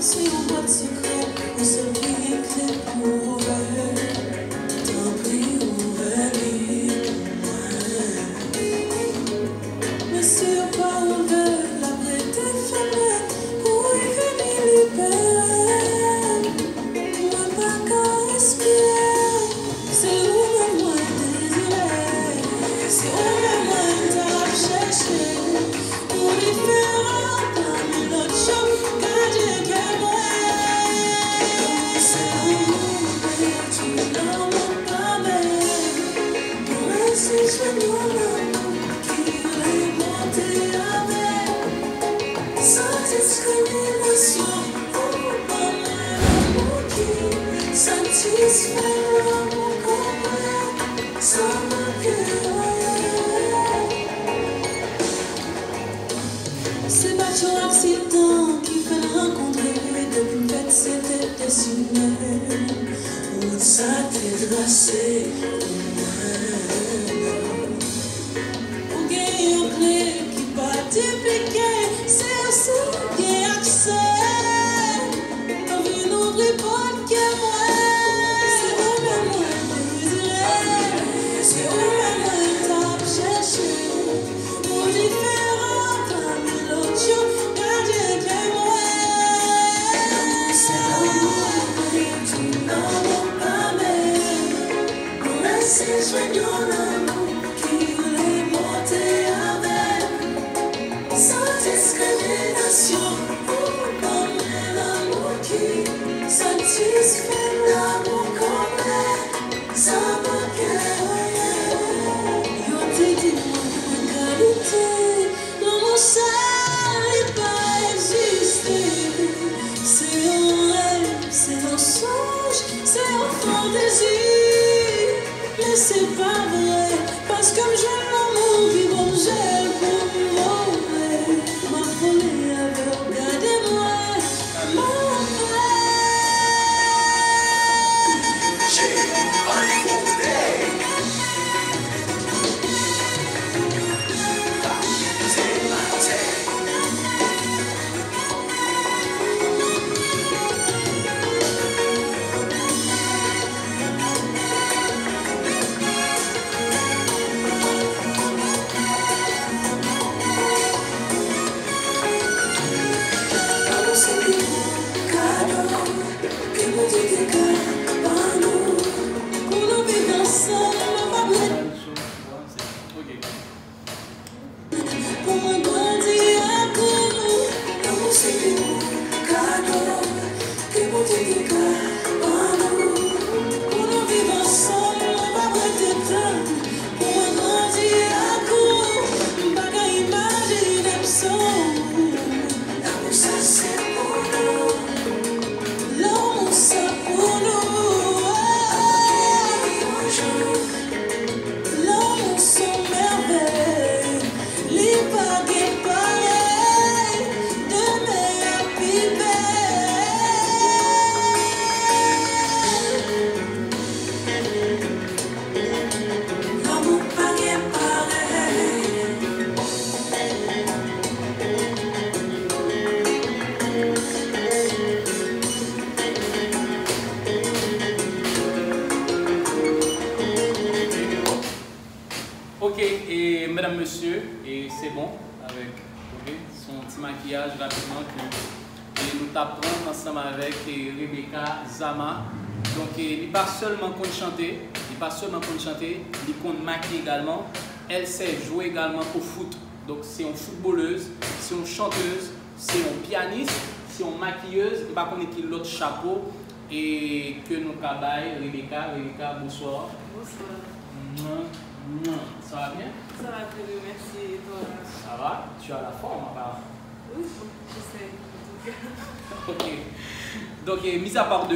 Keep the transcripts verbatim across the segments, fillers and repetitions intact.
Se yon bwat sekrè, yon sèl ki gen kle pou ouvè. Tanpri, ouvè li pou mwen. Men si yo pa ouvè l, l ap rete fèmen pou l vini libere. Mwen pa ka respire. Se ou menm mwen dezire. Se ou menm mwen t ap chèche. Ou diferan pami lòt yo, gade kè mwen. Se lanmou pèdi, lanmou pa bèl. Mwen resi jwenn yon lanmou ki remonte avèk. San diskriminasyon, ou ban mwen lanmou ki satisfè lanmou kò mwen. San manke anyen. Se pa t yon aksidan ki fè n rankontre, depi m fèt se te destine. Wout sa te trase pou mwen. Ou gen yon kle ki pa te pike, se ou sèl gen aksè. Vin ouvri pòt kè mwen. Se ou menm mwen dezire. Se ou menm mwen t ap chèche. Ou diferan pami lòt yo, gade kè mwen. Se lanmou pèdi, lanmou pa bèl. Mwen resi jwenn yon lanmou ki remonte avèk. San diskriminasyon, ou ban mwen lanmou ki satisfè lanmou kò mwen. San manke anyen. Yo te di mwen mwen kalite lanmou sa, li pa egziste. Se yon rèv, se mansonj, se yon fantezi. Men se pa vre, paske m jwenn lanmou ki ban m jèl pou m vole. M ap vole avè w, gade mwen, m ap fè. Lanmou se pi gwo kado ke Bondye te ka ban nou. Pou nou viv ansanm, nou p ap ret. Ok. Pou mwen grandi ak ou. Lanmou se pi gwo kado ke Bondye te ka ban nou. Pou nou viv ansanm, mwen p ap rete tann. Pou mwen grandi ak ou, m pa ka imajine m san ou. Lanmou sa se pou nou. Lanmou sa pou nou. Yon jou. Lanmou se yon mèvèy, li pa gen parèy, demen ap pi bèl. Lanmou pa gen parèy. Ok, e medam, mesye, e se bon avèk, ok, se yon ti makiyaj rapidman ke, e nou t ap pran ansanm avèk, e Rebecca Zama. Donk, e li pa sèlman konn chante, li pa sèlman konn chante, li konn makiye egalman. Elle sait jouer également au foot. Donk, se yon foutbolèz, se yon chantèz, se yon pyanis, se yon makiyèz. M pa konnen ki lòt chapo e ke nou ka bay Rebecca. Rebecca, bonsoir. Bonsoir. Mwen, mwen, ça va bien? Ça va très bien, merci. Et toi? Ça va? Tu as la forme, apparemment. Oui, bon, j'essaie, en tout cas. Ok. Donk, e, mis à part de,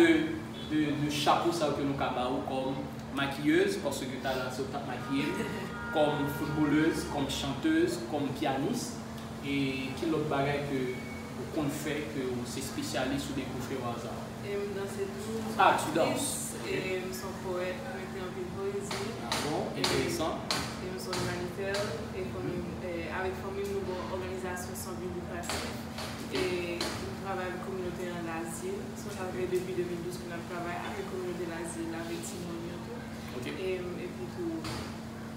de, de chapo sa yo ke nou ka ba ou kòm makiyèz, paske talè a se ou k t ap makiye m, kòm foutbolèz, kòm chantèz, kòm pyanis, e ki lòt bagay ke ou konn fè, ke ou se espesyalis oubyen ke ou fè o aza? E m danse tou, m se yon aktris, e m se yon powèt, m ekri anpil powezi. Ah bon? Enteresan. E m se yon imanitè, e fanmi m, e avèk fanmi m, nou gen yon òganizasyon san bi likratif, e nou travay avèk kominote an, la Lazil. So, sa fè depi de mil douz ke n ap travay avèk kominote Lazil, avèk timoun yo tou. Ok. E, epi tou,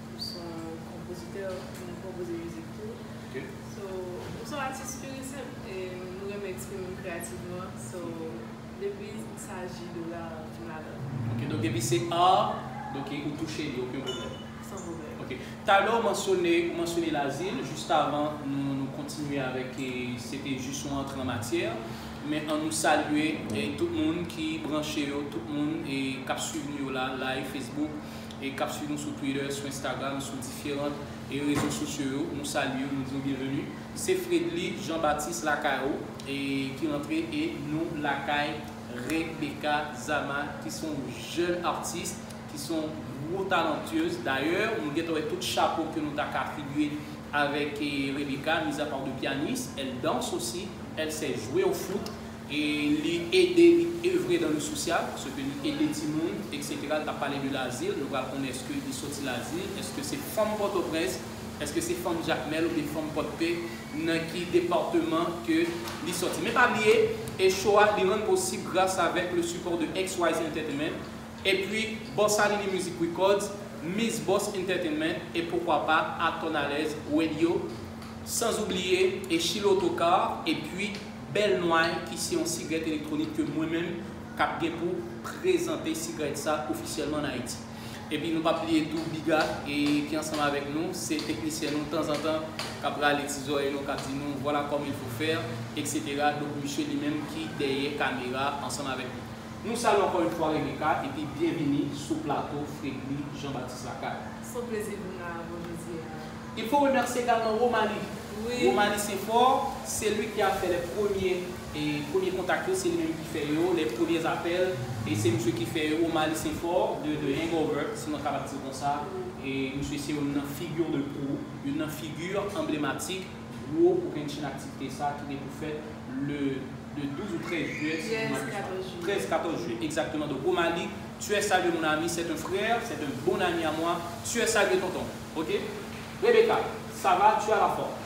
m se yon konpozitè, m konpoze mizik tou. Ok. So, m se yon atis pur et simple, e nou renmen eksprime n kreyativman. So, depi sa aji de la, m ladan. Ok, donk depi se art, donk ou touche li, okenn pwoblèm. San pwoblèm. Ok. Talè w mansyone, ou mansyone Lazil, jis avan nou, nou kontinye avèk, e, se te jis yon antre an matyè, men ann nou salye, e, tout moun ki branche yo, tout moun, e, k ap swiv nou yo la, live Facebook, e k ap swiv nou sou Twitter, sou Instagram, sou diferan, e, rezo sosyo yo. Nou salye w, nou di w byenveni. Se Fredly Jean Baptiste lakay ou, e ki rantre, e nou lakay Rebecca Zama, ki se yon jèn atis, ki se yon gwo talantyèz. Dayè, nou gentan wè tout chapo ke nou ta ka atribye avèk, e, Rebecca, mis à part de pianiste, elle danse aussi, elle sait jouer au foot, e li ede, li evre dans le social, paske li ede timoun, et cetera. Li t ap pale de Lazil, nou pral konnen èske li soti Lazil, èske se fanm Pòtoprens, èske se fanm Jakmèl oubyen fanm Pòdpe, nan ki depatman ke li soti. Men pa bliye, e show a li rann posib gras avèk le support de X Y Z Entertainment, epi Boss Aline Music Records, Miss Boss Entertainment, e poukwa pa Aton Alèz Radio, sans oublier e Chilo Tokar, epi Belle Noire, ki se yon sigarèt elektwonik ke mwen menm k ap gen pou prezante sigarèt sa ofisyèlman an Ayiti. Epi nou p ap bliye tou Biga, e ki ansanm avèk nou, se teknisyen nou tanzantan k ap rale ti zòrèy nou, k ap di nou voilà comment il faut faire, et cetera. Donk misye li menm ki dèyè kamera ansanm avèk nou. Nou salye ankò yon fwa Rebecca epi byenvini sou plato Fredly Jean Baptiste Lakay. Se yon plezi pou m la avè w jodi a. Il faut remercier également Romali. Wi. Romali Senfò, c'est lui qui a fait les premiers, e premye kontak yo, se li menm ki fè yo, les premiers appels, e se misye ki fè yo, Romali Senfò de, de Hangover, si nou kapab di konsa. E misye se youn nan figure de proue, youn nan figi anblematik gwo ou gen chenn aktivite sa ki gen pou fèt le de douz ou trèz jiyè, si je ne m'abuse pas. Trèz, katòz jiyè, exactement. Donc, Romali, tu es salué, mon ami, c'est un frère, c'est un bon ami à moi. Tu es salué, tonton. Ok? Rebecca, ça va, tu as la forme.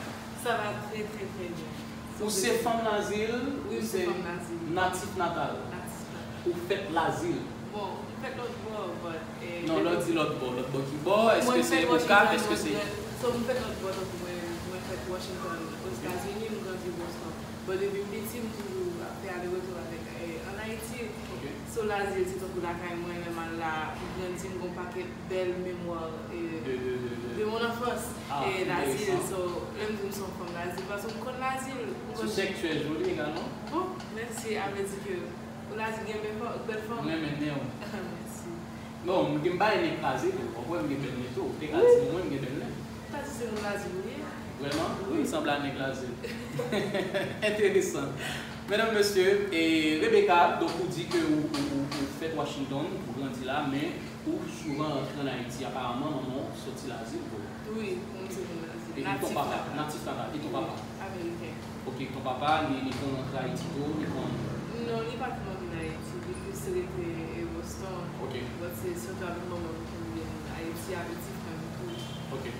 Ça va très, très, très bien. Ou se fanm Lazil, Wi, ou m se se fanm Lazil. Natif natal. Natif natal. Ou fèt Lazil. Bon, m fèt lòt bò, but, eh, Non, lè w di lòt bò, lòt bò ki bò? Èske Mwen se fèt Okap? Washington, Èske mwen se gran-, so, m fèt lòt bò, tankou mwen, mwen fèt Washington, Ozetazini, m grandi Boston. But depi m piti, m toujou ap fè ale retou avèk, eh, ann Ayiti. Ok. So, Lazil, se tankou lakay mwen, lè m al la, m grandi, m gon pakèt bèl memwa, eh, De, de, de, de. de mon enfance. Ah, Eh, Lazil, intéressant. So, lè m di m se yon fanm Lazil, paske m konn Lazil. M Tu konn sais que tu es jolie également? Bon, merci, a vle di ke Lazil gen bèl fanm, bèl fanm. Mwen renmen nen w. Merci. Bon, m gen bay nen kraze tou. Ou konprann, m gen bèl nen tou. Ou te ka di mwen m gen bèl nen. Ou ta di se moun Lazil ou ye? Vrèman? Wi, m sanble a nèg Lazil. Enteresan. Medam, mesye, e Rebecca, donk ou di ke ou, ou, ou, ou fèt Washington, ou grandi la, men ou souvan rantre ann Ayiti. Aparaman, manman w soti Lazil vre. Wi, mwen se moun Lazil. E ton papa, natif natal, e ton papa? Ameriken. Ok, ton papa, li, li konn rantre Ayiti tou, li konn Non, li pa tèlman vin Ayiti, li plis rete e Boston. Ok. But se sitou avèk manman m ke m vin Ayiti, avèk ti frè m tou. Ok.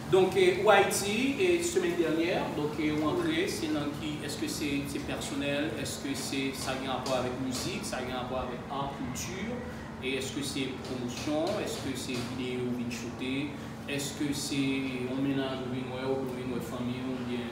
Donk, e, ou Ayiti, e, semèn dènyè, donk, e, ou antre, se nan ki, èske se, se pèsonèl, èske se, sa gen rapò avèk mizik, sa gen rapò avèk art, kilti, e èske se pwomosyon, èske se videyo ou vin choute, èske se yon mennaj ou vin wè, ou vin wè fanmi w, oubyen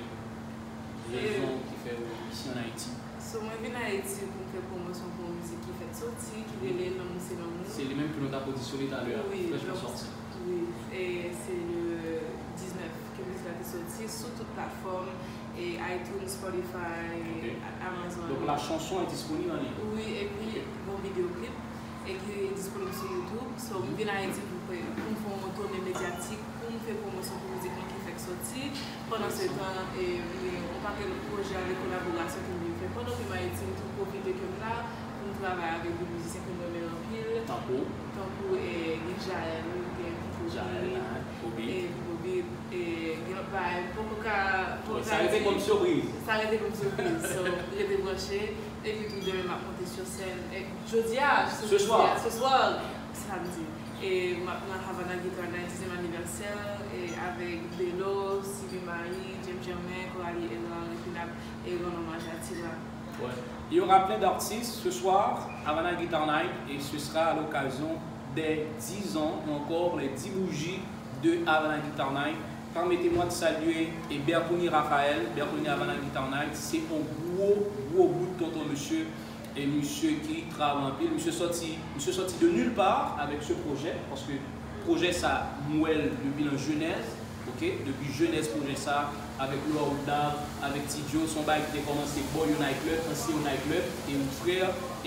rezon ki fè ou isi ann Ayiti? So, mwen vin Ayiti pou m fè pwomosyon pou yon mizik ki fèk soti, ki rele Lanmou se lanmou. Se li menm ke nou t ap odisyonnen talè a, Wi, frèchman Lanmou sòti. Wi, e se le diznèf ke mizik la te soti sou tout platfòm, e iTunes, Spotify, Ok. A-, Amazon. Donc la chanson est disponible en ligne. Wi, epi gon videyo klip e ki disponib sou YouTube. So, m vin Ayiti pou fè, pou m fè yon tounen medyatik, pou m fè pwomosyon pou mizik mwen ki fèk sòti. Pandan se tan, e, m gen yon pakèt lòt pwojè avèk kolaborasyon ke m vin fè. Pandan ke m Ayiti, m tou pwofite ke m la, pou m travay avèk de mizisyen ke m renmen anpil. Tankou? Tankou, e, gen Jael, gen Kobe, Jael, ah, Kobe. E, Kobe, e, gen lòt bagay, m poko ka, poko Wi, ka sa rete di. Kòm sipriz. Sa rete kòm sipriz. So, rete branche. Epi tou, demen m ap monte sou sèn. E, jodi a, se Ce soir. Jodi a, ce soir, samdi. E m ap nan Havana Guitar Night, dizyèm anivèsè, e avèk Belo, Sylvie Marie, James Germain, Coralie Erard, epi n ap, e rann omaj a Tira. Ouais. Il y aura plein d'artistes ce soir, Havana Guitar Night, et ce sera à l'occasion des dix ans ou encore les dix bougies de Havana Guitar Night. Permettez-moi de saluer et Bertoni Raphaël, Bertoni Havana Guitar Night, c'est un gros, gros bout de tonton monsieur. E misye ki travay anpil, misye sòti, misye sòti de nulle part avec ce projet, paske pwojè sa, m wè l depi nan jenèz, ok, depi jenèz pwojè sa, avec Laurent Dav, avec Ti Joe, se yon bagay ki te kòmanse bò yon nightclub, ansyen yon nightclub, e yon frè,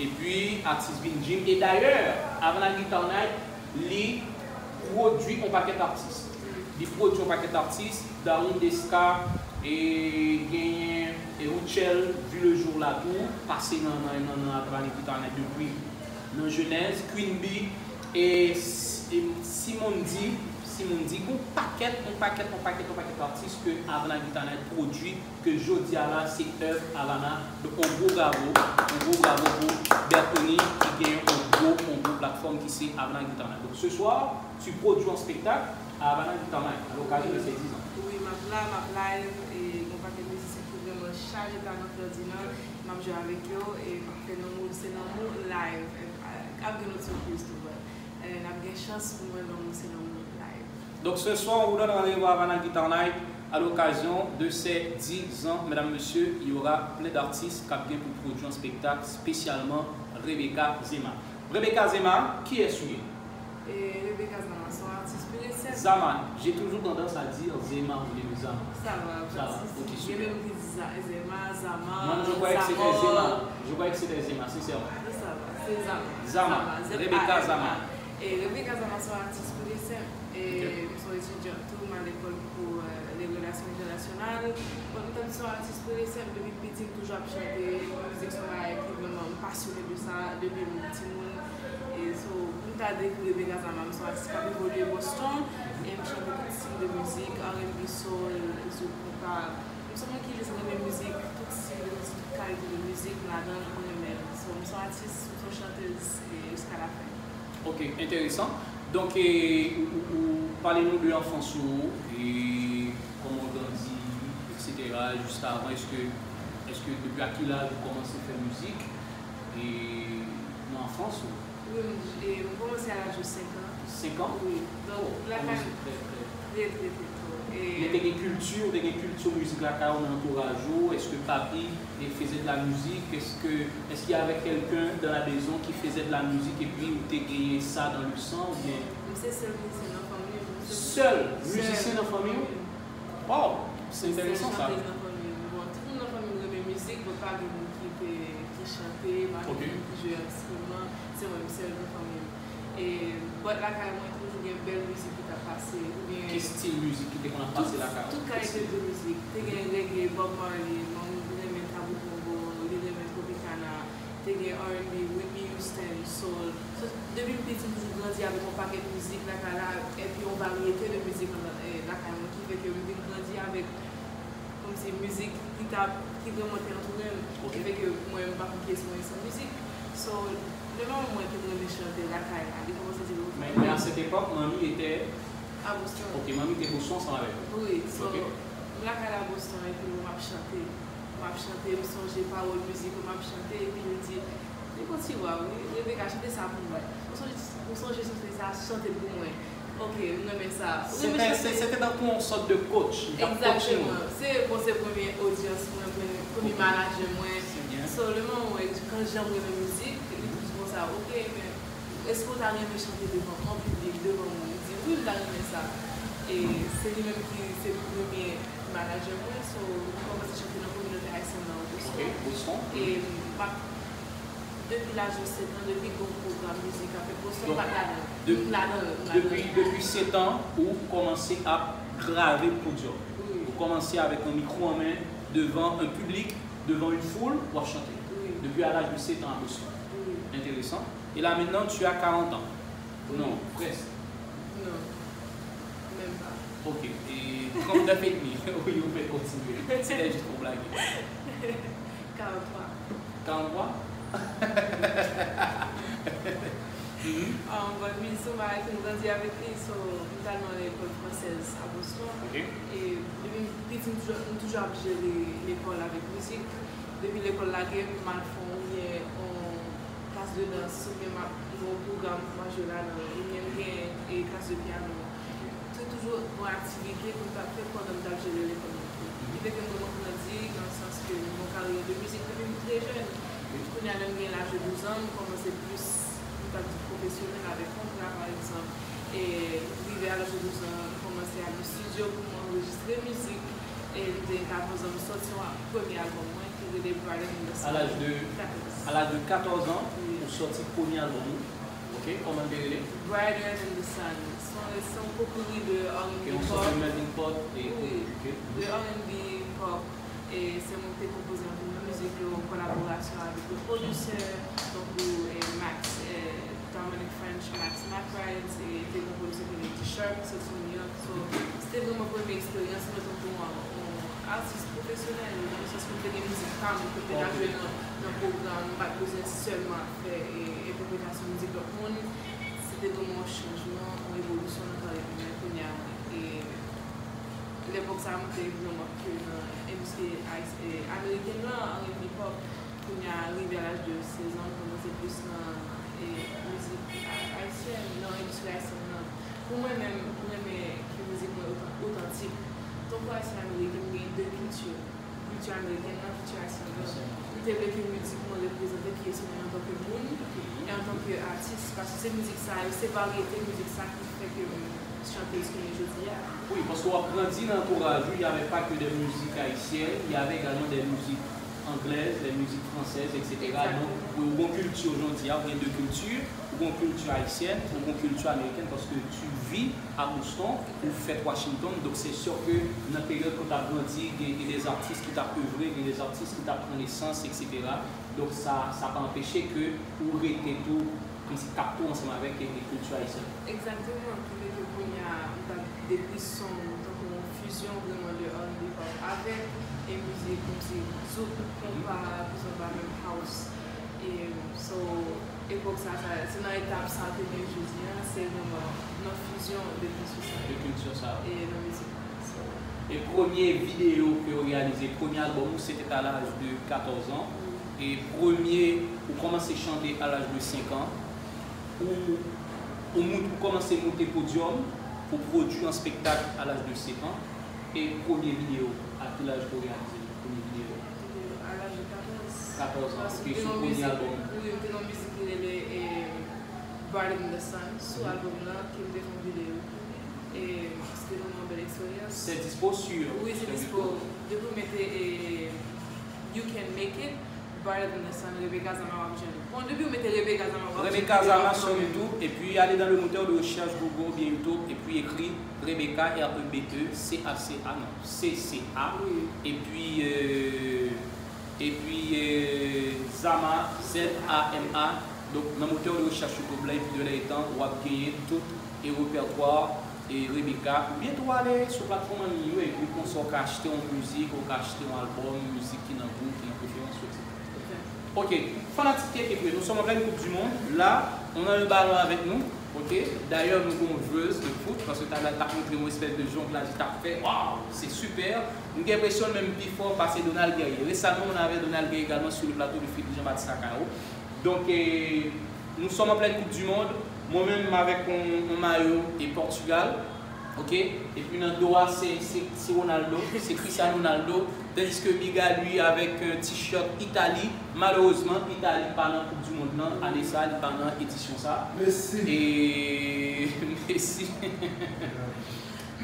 epi atis vin Jim. E dayè, Havana Guitar Night, li pwodui yon pakèt atis. Li pwodui yon pakèt atis, Darwin Desca, e genyen e Rutshelle, Vu le Jour la tou, pase nan, nan, nan, nan Havana Guitar Night depi nan jenèz, Queen Bee, e, e Simone D, Simone D, gon pakèt, yon pakèt, yon pakèt, yon pakèt atis ke Havana Guitar Night pwodui, ke jodi a la, se èv Havana. Donk, yon gwo bravo, yon gwo bravo pou Bertoni, ki genyen yon gwo, yon gwo platfòm ki se Havana Guitar Night. Donk, ce soir, tu produis un spectacle à Havana Guitar Night, à l'occasion de ses dix ans. Wi, m ap la, m ap live, e gon pakèt mizisyen ki vrèman chaje talan Ferdinand, m ap jwe avèk yo, e m ap fè lanmou, se lanmou live, e, ap gen lòt sipriz tou, but, e, n ap gen chans pou mwen lanmou, se lanmou live. Donc ce soir, on vous donne rendez-vous à Havana Guitar Night à l'occasion de ses dix ans. Mesdames, Messieurs, il y aura plein d'artistes k ap gen pou pwodui yon spektak, spesyalman Rebecca Zema. Rebecca Zema, kiyès ou ye? E, Rebecca Zama, se yon atis pur et simple. Zama, j'ai toujours tendance à dire Zema au lieu de Zama. Ça va, pas de souci. Ça va, ok, super. Il y a même qui disent Za-, Zema, Zama, Moi, je croyais que c'était Zama. Zema. Je croyais que c'était Zema, sincèrement. Ça va, c'est Zama. Zama, Zama, Z A M A. Rebecca Zama. E Rebecca Zama se yon atis pur et simple. E m se yon etidyant tou, m al lekòl pou, euh, les relations internationales. Bon, m t ap di se yon atis pur et simple, depi m piti m toujou ap chante, mizik se yon bagay ki vrèman m pasyone de sa depi m timoun. E so, pou m ta dekri Rebecca Zama, m se yon atis k ap evolye Boston, e m chante tout stil de mizik, R and B, soul, zouk, konpa. M se yon moun ki jis renmen mizik, tout stil de mizik, tout kalite de mizik, m ladan l, m renmen l. So, m se yon atis, m se yon chantèz, e jiska la fen. Ok, enteresan. Donk, e, ou, ou, ou pale nou de anfans ou, e kòman w grandi, et cetera, jis avan, èske, èske depi a ki laj ou kòmanse fè mizik, e nan anfans ou? Wi, m, e, m kòmanse a laj de senk an. Senk an? Wi. Donk, oh, lakay kòmanse trè, trè. Trè, trè, trè tò. E men te gen kilti, ou te gen kilti mizik lakay ou nan antouraj ou? Èske papi, e, faisait de la musique? Est-ce que, est-ce qu'il y avait quelqu'un dans la maison qui faisait de la musique et puis ou te genyen sa dans le sang ou bien? M se sèl mizisyen nan fanmi m. Sèl mizisyen nan fanmi w? Wi. Wow, se enteresan sa. Sèl chantèz nan fanmi m. Bon, tout moun nan fanmi m renmen mizik, men pa gen moun ki te, ki chante, pa gen moun ki jwe enstriman. Se mwen menm sèl nan fanmi m. E, but lakay mwen toujou gen bèl mizik ki t ap pase, oubyen... Ki stil mizik ki te konn ap pase lakay ou? Tout kalite de mizik. Te gen reggae, Bob Marley, manmi m renmen Tabou Combo, li renmen Tropicana, te gen R and B, Whitney Houston, soul. So, depi m piti, m toujou grandi avèk yon pakèt mizik lakay la, epi yon varyete de mizik an, eh, lakay mwen, ki fè ke m vin grandi avèk kòmsi mizik ki t ap, ki vrèman te antoure m, ki fè ke mwen, m pa konn kiyès mwen ye san mizik. So, lè manman mwen te renmen chante lakay la, li kòmanse di, men, men à cette époque, manmi était à Boston. Ok, manmi te Boston ansanm avèk ou? Wi, so, m lakay la Boston, epi m ap chante. M ap chante, m sonje pawòl mizik yo, m ap chante, epi yo di, li gon ti vwa, wi, Rebecca, chante sa pou mwen. Ou sonje, ou sonje chante sa, chante l pou mwen. Ok, m renmen sa. Ou renmen chante? Se te, se te tankou yon sòt de coach, li t ap coache nou. Egzakteman. Se, bon, se premye odyans mwen, premye, premye manadjè mwen. Se byen. So, lè manman mwen, kan jan m renmen mizik, li toujou konsa, ok, men èske w ta renmen chante devan yon piblik, devan moun? Li di, wi, m ta renmen sa. E se li menm ki se premye manadjè mwen, so, m kòmanse chante nan kominote ayisyèn nan Boston. Ok, Boston. E m ap, depi laj de sèt an, depi gon pwogram mizik ap fèt Boston, m ap ladan l. M ladan l, m ladan l. Depi, depi sèt an, ou kòmanse ap grave podyòm. Wi. Ou kòmanse avèk yon mikwo an men, devan yon piblik, devan yon foul, w ap chante. Wi. Depi a laj de sèt an a Boston. Wi. Enteresan. E la mentnan, tu as quarante ans. Non, presque. Non, même pas. Ok, et trente-neuf et demi. Oui, on peut continuer. C'était juste pour blaguer. Quarante-trois. Quarante-trois? Mhm. Um, but wi, se yon bagay ke m grandi avèk li, so, m t al nan lekòl fransèz a Boston. Ok. E depi m piti, m toujou, m toujou ap jere lekòl avèk mizik. Depi lekòl lage, m al fè yon, yon klas de dans, oubyen m ap gen yon pwogram pou m al jwe ladan l, oubyen m gen e klas de pyano. Se toujou yon aktivite pou m t ap fè pandan m t ap jere lekòl mwen tou. Ki fè ke m vrèman grandi nan sans ke m gen yon karyè de mizik depi m trè jèn. Kounye a, lè m gen laj de douz an, m kòmanse plis, m t ap di pwofesyonèl avèk kontra, pa egzanp. E rive a laj de douz an, m kòmanse al nan estidyo pou m anrejistre mizik. E m te gen katòz an, m sòti yon premye albòm mwen ki rele Brighter Than The Sun. A laj de, katòz. A laj de katòz an, wi, ou sòti premye albòm ou. Ok, kòman l te rele? Brighter Than The Sun. Se yon, se yon popuri de R and B pop. Ok, yon sòt de melting pot. E, wi, ok. De R and B pop. E se mwen ki te konpoze anpil nan mizik yo, an kolaborasyon avèk de pwodisè, tankou, e, Max, e, Dominic French, Max McBride, e te gen yon pwodisè ki rele T-Sharp, ki sòti New York. So, se te vrèman premye eksperyans mwen tankou yon, yon atis pwofesyonèl, nan sans ke m te gen mizik pa m, ke m te ka jwe nan, nan pwogram, m pa t bezwen sèlman ap fè, e, entèpretasyon mizik lòt moun. Se te vrèman yon chanjman, yon evolisyon nan karyè mwen kounye a. E lepòk sa a, mwen te vrèman ke nan endistri ayis-, e, amerikèn nan, R and B pop. Kounye a, rive a laj de sèz an, m kòmanse plis nan, e, mizik a-, ayisyèn, nan endistri ayisyèn nan. Pou mwen menm, m renmen ke mizik mwen otan-, otantik. Tankou ayisyen ameriken, m gen de kilti. Kilti amerikèn nan, kilti ayisyèn nan. M te vle ke mizik mwen reprezante kiyès mwen antanke moun e antanke atis, paske se mizik sa yo, se varyete mizik sa ki fè ke m chanteuz ke m ye jodi a. Wi, paske w ap grandi nan antouraj ou, il y avait pas que des musiques haïtiennes, il y avait également des musiques anglaises, des musiques françaises, et cetera. Donk, ou gen kilti jodi a, ou gen de kilti, ou gen kilti ayisyèn, ou gen kilti amerikèn, paske tu vis à Boston, ou fèt Washington, donk se sir ke nan peryòd ke w t ap grandi, gen, gen de atis ki t ap evre, gen de atis ki t ap pran nesans, et cetera. Donk sa, sa pa anpeche ke ou rete tou, kòmsi k ap tou ansanm avèk, e, kilti ayisyèn. Egzakteman, ki fè ke kounye a, m t ap dekri son m tankou yon fizyon vrèman de R and B pop avèk, e, mizik kòmsi zouk, konpa, plis konpa, menm house. E, so, epòk sa, sa, se nan etap sa ke nou ye jodi a, se vrèman nan fizyon de kilti sa yo. De kilti sa yo. E nan mizik la. So. E premye videyo ke w reyalize, premye albòm ou, se te a laj de katòz an. Wi. E premye, ou kòmanse chante a laj de senk an. Ou, ou mout-, ou kòmanse moute podyòm, ou pwodui yon espektak a laj de sèt an. E premye videyo, a ki laj ke w reyalize l, premye videyo? A laj de katòz. Katòz an, ok, sou premye albòm. Wi, m te nan mizik ki rele, e, Brighter Than The Sun, sou albòm nan, ke m te fè yon videyo. E se te vrèman yon bèl eksperyans. Se dispo sur YouTube? Wi, se dispo. Depi w mete, e, You Can Make It, Brighter Than The Sun, Rebecca Zama, w ap jwenn. Bon, depi w mete Rebecca Zama, w ap jwenn videyo an kanmenm. Rebecca Zama sur YouTube, epi ale dans le moteur de recherche Google oubyen YouTube, epi ekri Rebecca, R E B E C A C A, non, C C A. Wi. Epi, euh, epi, euh, Zama, Z A M A. Donk, nan motè de rechèch YouTube la, epi de lè etan, w ap genyen tout e repètwa e Rebecca. Oubyen tou ale sou platfòm an liy yo, epi w konsa w ka achte yon mizik, ou ka achte yon albòm, mizik ki nan gou, ki nan preferans ou, et cetera. Ok, fanatik Keke Kwe, nous sommes en pleine Coupe du Monde. Là, on a un ballon avec nous. Ok, dayè nou gen yon jwez de foot, paske talè l t ap montre m yon espès de jonglaj li t ap fè. Waw, c'est super. M gen enpresyon l menm pi fò pase Donald Guerrier. Récemment, on avait Donald Guerrier également sur le plateau de Philippe Jean-Baptiste Akao. Donc, eh, nous sommes en pleine Coupe du Monde. Mwen menm, m avèk yon, yon mayo e Pòtigal. Ok? Epi nan do a, se, se, se Ronaldo, se Cristiano Ronaldo. Tandis que Biga, lui, avec un t-shirt Italie. Malerezman, Itali pa nan Koup di Mond nan, ane sa, li pa nan edisyon sa. Messi. E Messi.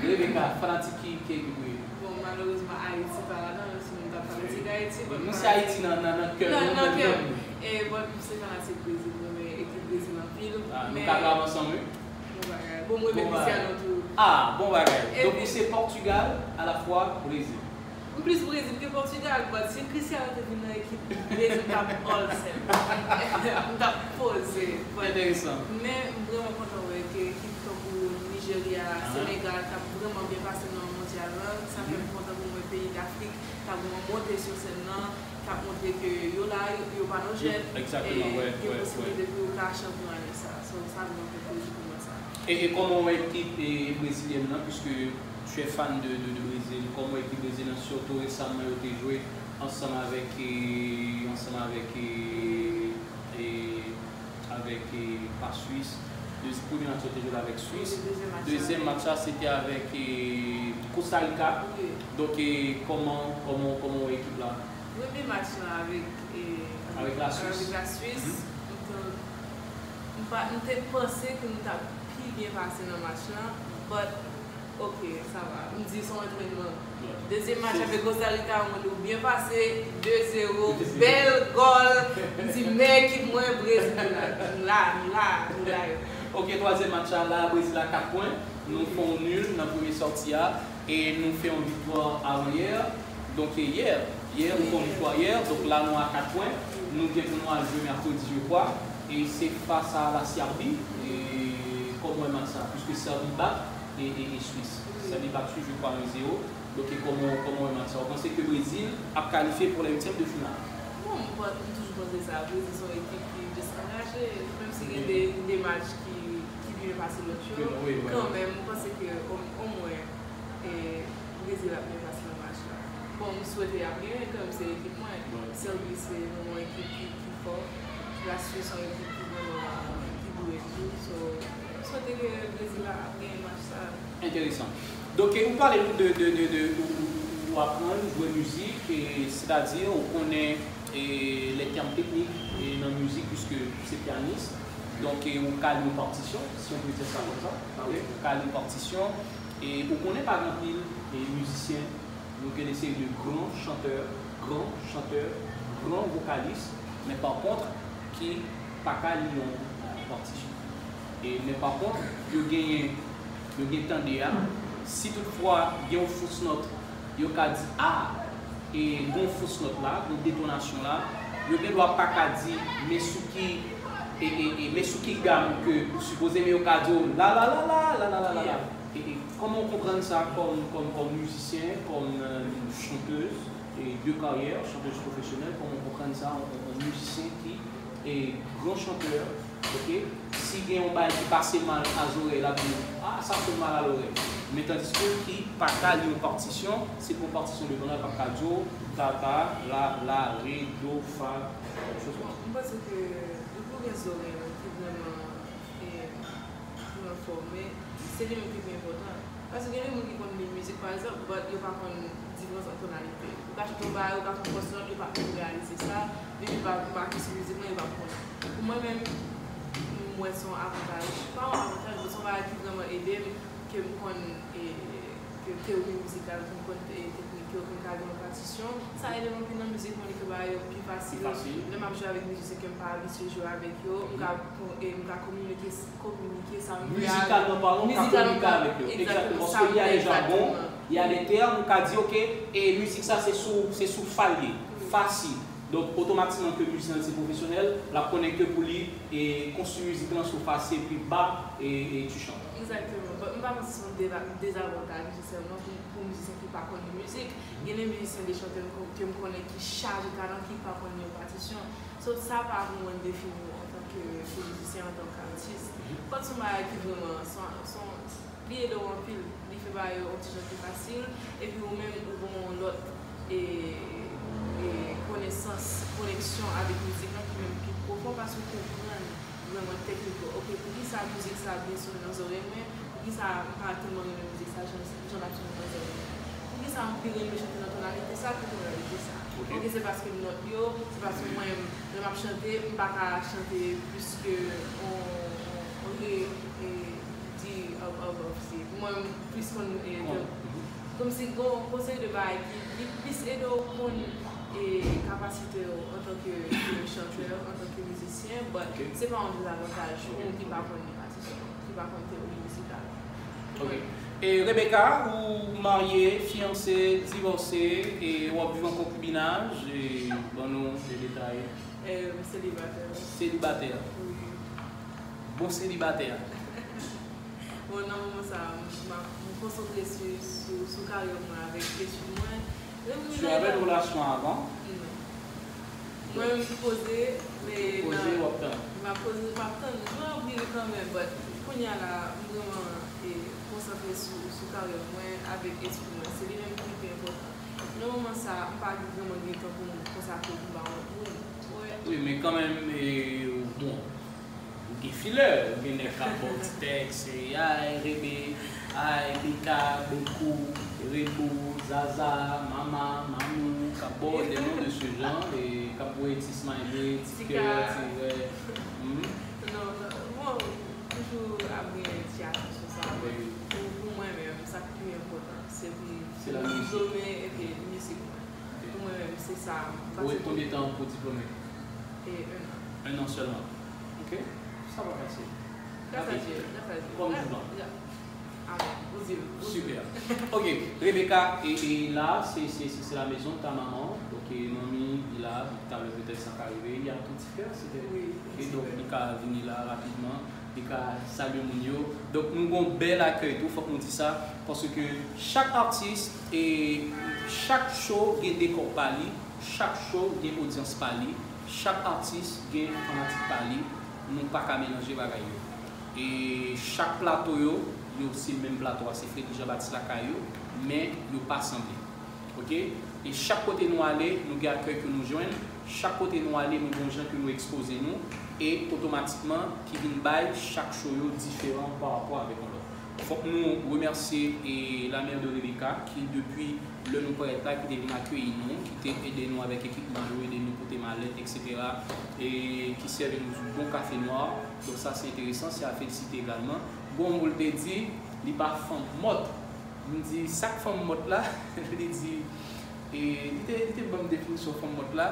Rebecca, fanatik ki, ki ekip ou ye? Bon, malerezman, Ayiti pa ladan, sinon m t ap fanatik Ayiti. Bon, nou se Ayiti nan, nan, nan kè nou, nan nanm nou. E, bon, m se fanatik Brezil, mwen renmen ekip Brezil anpil. Ah, nou ka travay ansanm, wi. Bon bagay. Bon, mwen renmen Cristiano tou. Ah, bon bagay. Donk, ou se Pòtigal, alafwa Brezil. M plis Brezil ke Pòtigal, but si Cristiano te vin nan ekip Brezil, m t ap all set. M t ap poze. Enteresan. Men m vrèman kontan wè ke ekip tankou Nijerya, Senegal, t ap vrèman byen pase nan mondyal lan. Sa fè m kontan pou m wè peyi Dafrik t ap vrèman monte sou sèn nan, t ap montre ke yo la, yo, yo pa nan jwèt, e gen posiblite pou yo ka chanpyon ane sa. So, sa vrèman fè plezi pou mwen sa. E, e kòman w wè ekip, e, brezilyèn nan, puiske tu es fan de, de, de Brésil, kòman w wè ekip brezilyèn nan, sitou resaman yo te jwe Ansanm avèk, e, ansanm avèk, e, e, avèk, e, pa Swis. Dezi-, premye match yo te jwe l avèk Swis. Dezyèm match la. Dezyèm match la, se te avèk, e, Costa Rica. Wi. Donk, e, kòman, kòman, kòman w wè ekip la? Premye match lan avèk, e, avèk la Swis. Avèk la Swis, mhm, m te, m pa, m te panse ke nou t ap pi byen pase nan match lan, but, ok, sa va. M di se yon antrènman. Yeah. Dezyèm match avèk Costa Rica, mwen di w byen pase, de zewo, bèl gòl. M di, men ekip mwen, Brezil, nou la, nou la, nou la, nou la. Ok, twazyèm match la, la, Brezil a kat pwen. Nou fè yon nil nan premye sòti a, e nou fè yon viktwa avanyè. Donk, e, yè, yè, nou fè yon viktwa yè. Donk, la, nou a kat pwen. Nou gen pou nou al jwe mèkredi, je kwa. E se fas a la Sèbi. E kòman w wè match sa? Piske Sèbi bat e, e, e Swis. Sèbi bat Swis, je kwa, en zewo. Donk, e kòman, kòman w wè match sa? Ou panse ke Brezil ap kalifye pou les huitièmes de finale? Bon, m pa, m toujou panse sa. Brezil se yon ekip ki desangaje. Menm si gen de, de match ki, ki byen pase lòt yo, kanmenm, m panse ke o-, omwen, e, Brezil ap byen pase nan match la. Bon, m swete y ap genyen kanmenm, se ekip mwen. Sèbi se vrèman yon ekip ki, ki fò. La Swis se yon ekip ki vrèman, ki dwe tou. So, m swete ke Brezil la ap genyen match sa. Enteresan. Donk, ou pale nou de, de, de, de, ou, ou, ou aprann jwe mizik, e, sètadi ou konnen, e, les termes techniques, e, nan mizik, puiske ou se pyanis. Donk, e, ou ka li yon patisyon, si on peut dire ça comme ça. Ou ka li yon patisyon, e ou konnen pa gen anpil, e, mizisyen, nou gen de seri de gran chantè, gran chantè, gran vokalis, men pa kont, ki pa ka li yon, e, patisyon. E, men pa kont, yo genyen, yo gen tande a, si toutfwa gen yon fos nòt, yo ka di, a, e gon fos nòt la, gon detonasyon la, yo gen dwa pa ka di, men sou ki, e, e, e, men sou ki gam ke ou sipoze, men yo ka di w la, la, la, la. E, e, kòman w konprann sa kòm, kòm, kòm mizisyen, kòm, e, chanteuse, e, de karyè, chanteuse pwofesyonèl, kòman w konprann sa, yon, yon, yon mizisyen ki, e, gran chantè, ok? Si gen yon bagay ki pase mal a zòrèy, l ap di w, a, sa fè m mal a lòrèy. Men tandiske ki pa ka li yon patisyon, se pou yon patisyon devan l, l ap ka di w, tata, la, la, re, do, fa, kèlkeswa. Bon, m panse ke depi w gen zòrèy ki vrèman, e, pou anfòme, se li menm ki pi enpòtan. Paske gen de moun ki konn li mizik, pa egzanp, but yo pa konn diferans ant tonalite. Ou ka chante yon bagay, ou ka fè yon fos nòt, yo p ap menm reyalize sa, depi yo pa, pa ki sou mizik lan, yo p ap konnen. Pou mwen menm, m wè se yon avantaj, pa yon avantaj, men se yon bagay ki vrèman ede m, ke m konn, e, ke teyori mizikal, ke m konn, e, teknik yo, ke m ka li yon patisyon. Sa ede m anpil nan mizik mwen, li fè bagay yo pi fasil. Pi fasil. Lè m ap jwe avèk mizisyen ke m pa abitye jwe avèk yo, m ka, e, m ka kominike, kominike sa m vle avèk. Mizikalman palan, w ka kominike avèk yo. Egzakteman, paske y a de jagon, y a de tèm, ou ka di, ok, e mizik sa se sou, se sou fa l ye, fa si. Donk, otomatikman ke mizisyen an se pwofesyonèl, l ap konnen ke pou li, e konstwi mizik lan sou fa si epi ba, e, e tu chantes. Egzakteman. But m pa panse se yon deva-, dezavantaj nesesèman pou, pou mizisyen ki pa konn mizik. Gen de mizisyen, de chantè m kon-, ke m konnen ki chaje talan, ki pa konn li yon patisyon. So, sa pa vrèman defini w antanke, ke mizisyen, antanke atis. But se yon bagay ki vrèman, se yon, se yon, li ede w anpil. Li fè bagay yo yon ti jan pi fasil. Epi ou menm, ou gen yon lòt, e, e, konesans, koneksyon avèk mizik lan ki menm pi pwofon paske w konprann vrèman teknik yo. Ok, poukisa mizik sa byen sonnen nan zòrèy mwen? Poukisa m pa tèlman renmen mizik sa, jan, jan l ap sonnen nan zòrèy mwen? Poukisa m pi renmen chante nan tonalite sa ke tonalite sa? Ok. Ok, se paske nòt yo, se paske mwen, lè m ap chante, m pa ka chante plis ke on, on, on re, e, di ab-, above, se pou mwen, m plis konn, e, kòmsi gon, gon seri de bagay ki, li plis ede w konn, e, kapasite w antanke, ke chantè, antanke mizisyen, but se pa yon dezavantaj pou moun ki pa konn li patisyon, ki pa konn teyori mizikal. Ok. E Rebecca, ou marye, fiyanse, divòse, e w ap viv an konkibinaj, e ban nou de detay. E, m selibatè. Selibatè. Wi. Bon selibatè. Bon, nan moman sa a, m, m ap, m konsantre sou, sou, sou karyè mwen avèk etid mwen. Ou avèk relasyon avan? Non. Mwen, m poze, men poze, w ap tann. M ap poze, m ap tann. Mwen anvi kanmenm, but kounye a la, m vrèman, e, konsantre sou, sou karyè mwen avèk etid mwen. Se li menm ki pi enpòtan. Nan moman sa, m pa vrèman gen tan pou m konsakre pou m ba yon lòt moun. Ou wè? Wi, men kanmenm, e, bon, ou gen filè, ou gen nèg k ap ba w ti tèks, e, ay, Rebe, ay, Beka, Bekou, Rebou, Zaza, Mama, Mamou, k ap ba w des noms de ce genre, e k ap voye ti smiley, ti kè, ti, e, hmm. Non, non, bon, toujou ap gen ti atansyon sa, men pou, pou mwen menm, sa k pi enpòtan, se pou m Se la mizik. Diplome epi mizik mwen. Ok. Pou mwen menm, se sa. M Ou pase ret konbyen tan pou diplome? E un an. Un an sèlman. Ok. Sa pa fasil. Gras a Dye, gras a Dye. Kòm jouvan. Ya. Amen. Bondye, Bondye. Super. Ok, Rebecca, e, e la, se, se, se, se la maison de ta maman. Ok, manmi, li la, talè petèt sa ka rive. Il y a ton petit frère, c'était. Wi, E donk, li ka vini la rapidman, li ka salye moun yo. Donk, nou gon bèl akèy tou, fòk nou di sa, paske chak atis e chak show gen dekò pa li, chak show gen odyans pa li, chak atis gen fanatik pa li, nou pa ka melanje bagay yo. E chak plato yo, yo se menm plato a, se Freddy Jean Baptiste lakay yo, men yo pa sanble. Ok? E chak kote nou ale, nou gen akèy ke nou jwenn, chak kote nou ale, nou gen yon jan ke nou ekspoze nou, e otomatikman, ki vin bay chak show yo diferan pa rapò avèk yon lòt. Fòk nou remèsye e la mère de Rebecca, ki depi lè nou parèt la, ki te vin akeyi nou, ki te ede nou avèk ekipman yo, ede nou pote malèt, et cetera, e ki sèvi nou bon kafe nwa. Donk sa se enteresan, se a felisite egalman. Gon mo l te di, li pa fanm mòt. M di, sa k fanm mòt la? Li di, e, li te, li te ban m definisyon fanm mòt la.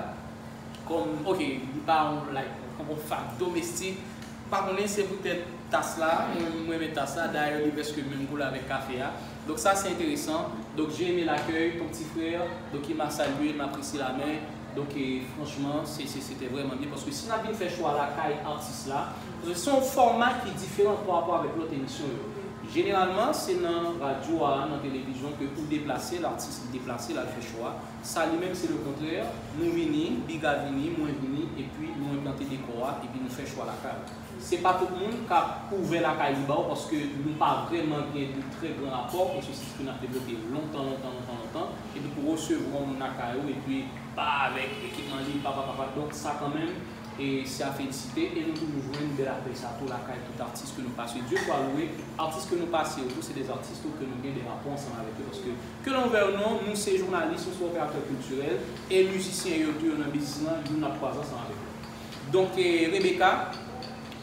Kòm, ok, li pa yon, like, yon fanm domestik. M pa konnen, se poutèt tas la, mwen, mwen renmen tas la. Dayè, li prèske menm koulè avèk kafe a. Donk sa, se enteresan. Donk, j'ai aimé l'accueil, ton petit frère, donk, il m'a salué, il m'a pressé la main. Donk, e, franchman, se, se, se te vrèman byen. Paske si n ap vin fè show a lakay atis la, se yon fòma ki diferan pa rapò avèk lòt emisyon yo. Jeneralman, se nan radyo a, nan televizyon ke ou deplase, latis li deplase, l al fè show a. Sa li menm, se lekontrè. Nou vini, Biga vini, mwen vini, epi nou enplante dekò a, epi nou fè show a lakay. Se pa tout moun k ap ouvè lakay li ba w, paske nou pa vrèman gen de trè gran rapò, pwosesis ke n ap devlope lontan, lontan, lontan, lontan. Epi pou resevwa yon moun lakay ou, epi pa avèk ekipman li, pa, pa, pa, pa. Donk, sa kanmenm, e se a felisite, e nou toujou jwenn bèl akèy sa tou lakay tout atis ke nou pase. Dye swa lwe, atis ke nou pase yo tou, se de atis tou ke nou gen de rapò ansanm avèk yo, paske ke l vle ou non, nou se jounalis, nou se operatè kiltirèl, e mizisyen yo tou, yo nan biznis lan, youn ap kwaze ansanm avèk lòt. Donk, e, Rebecca,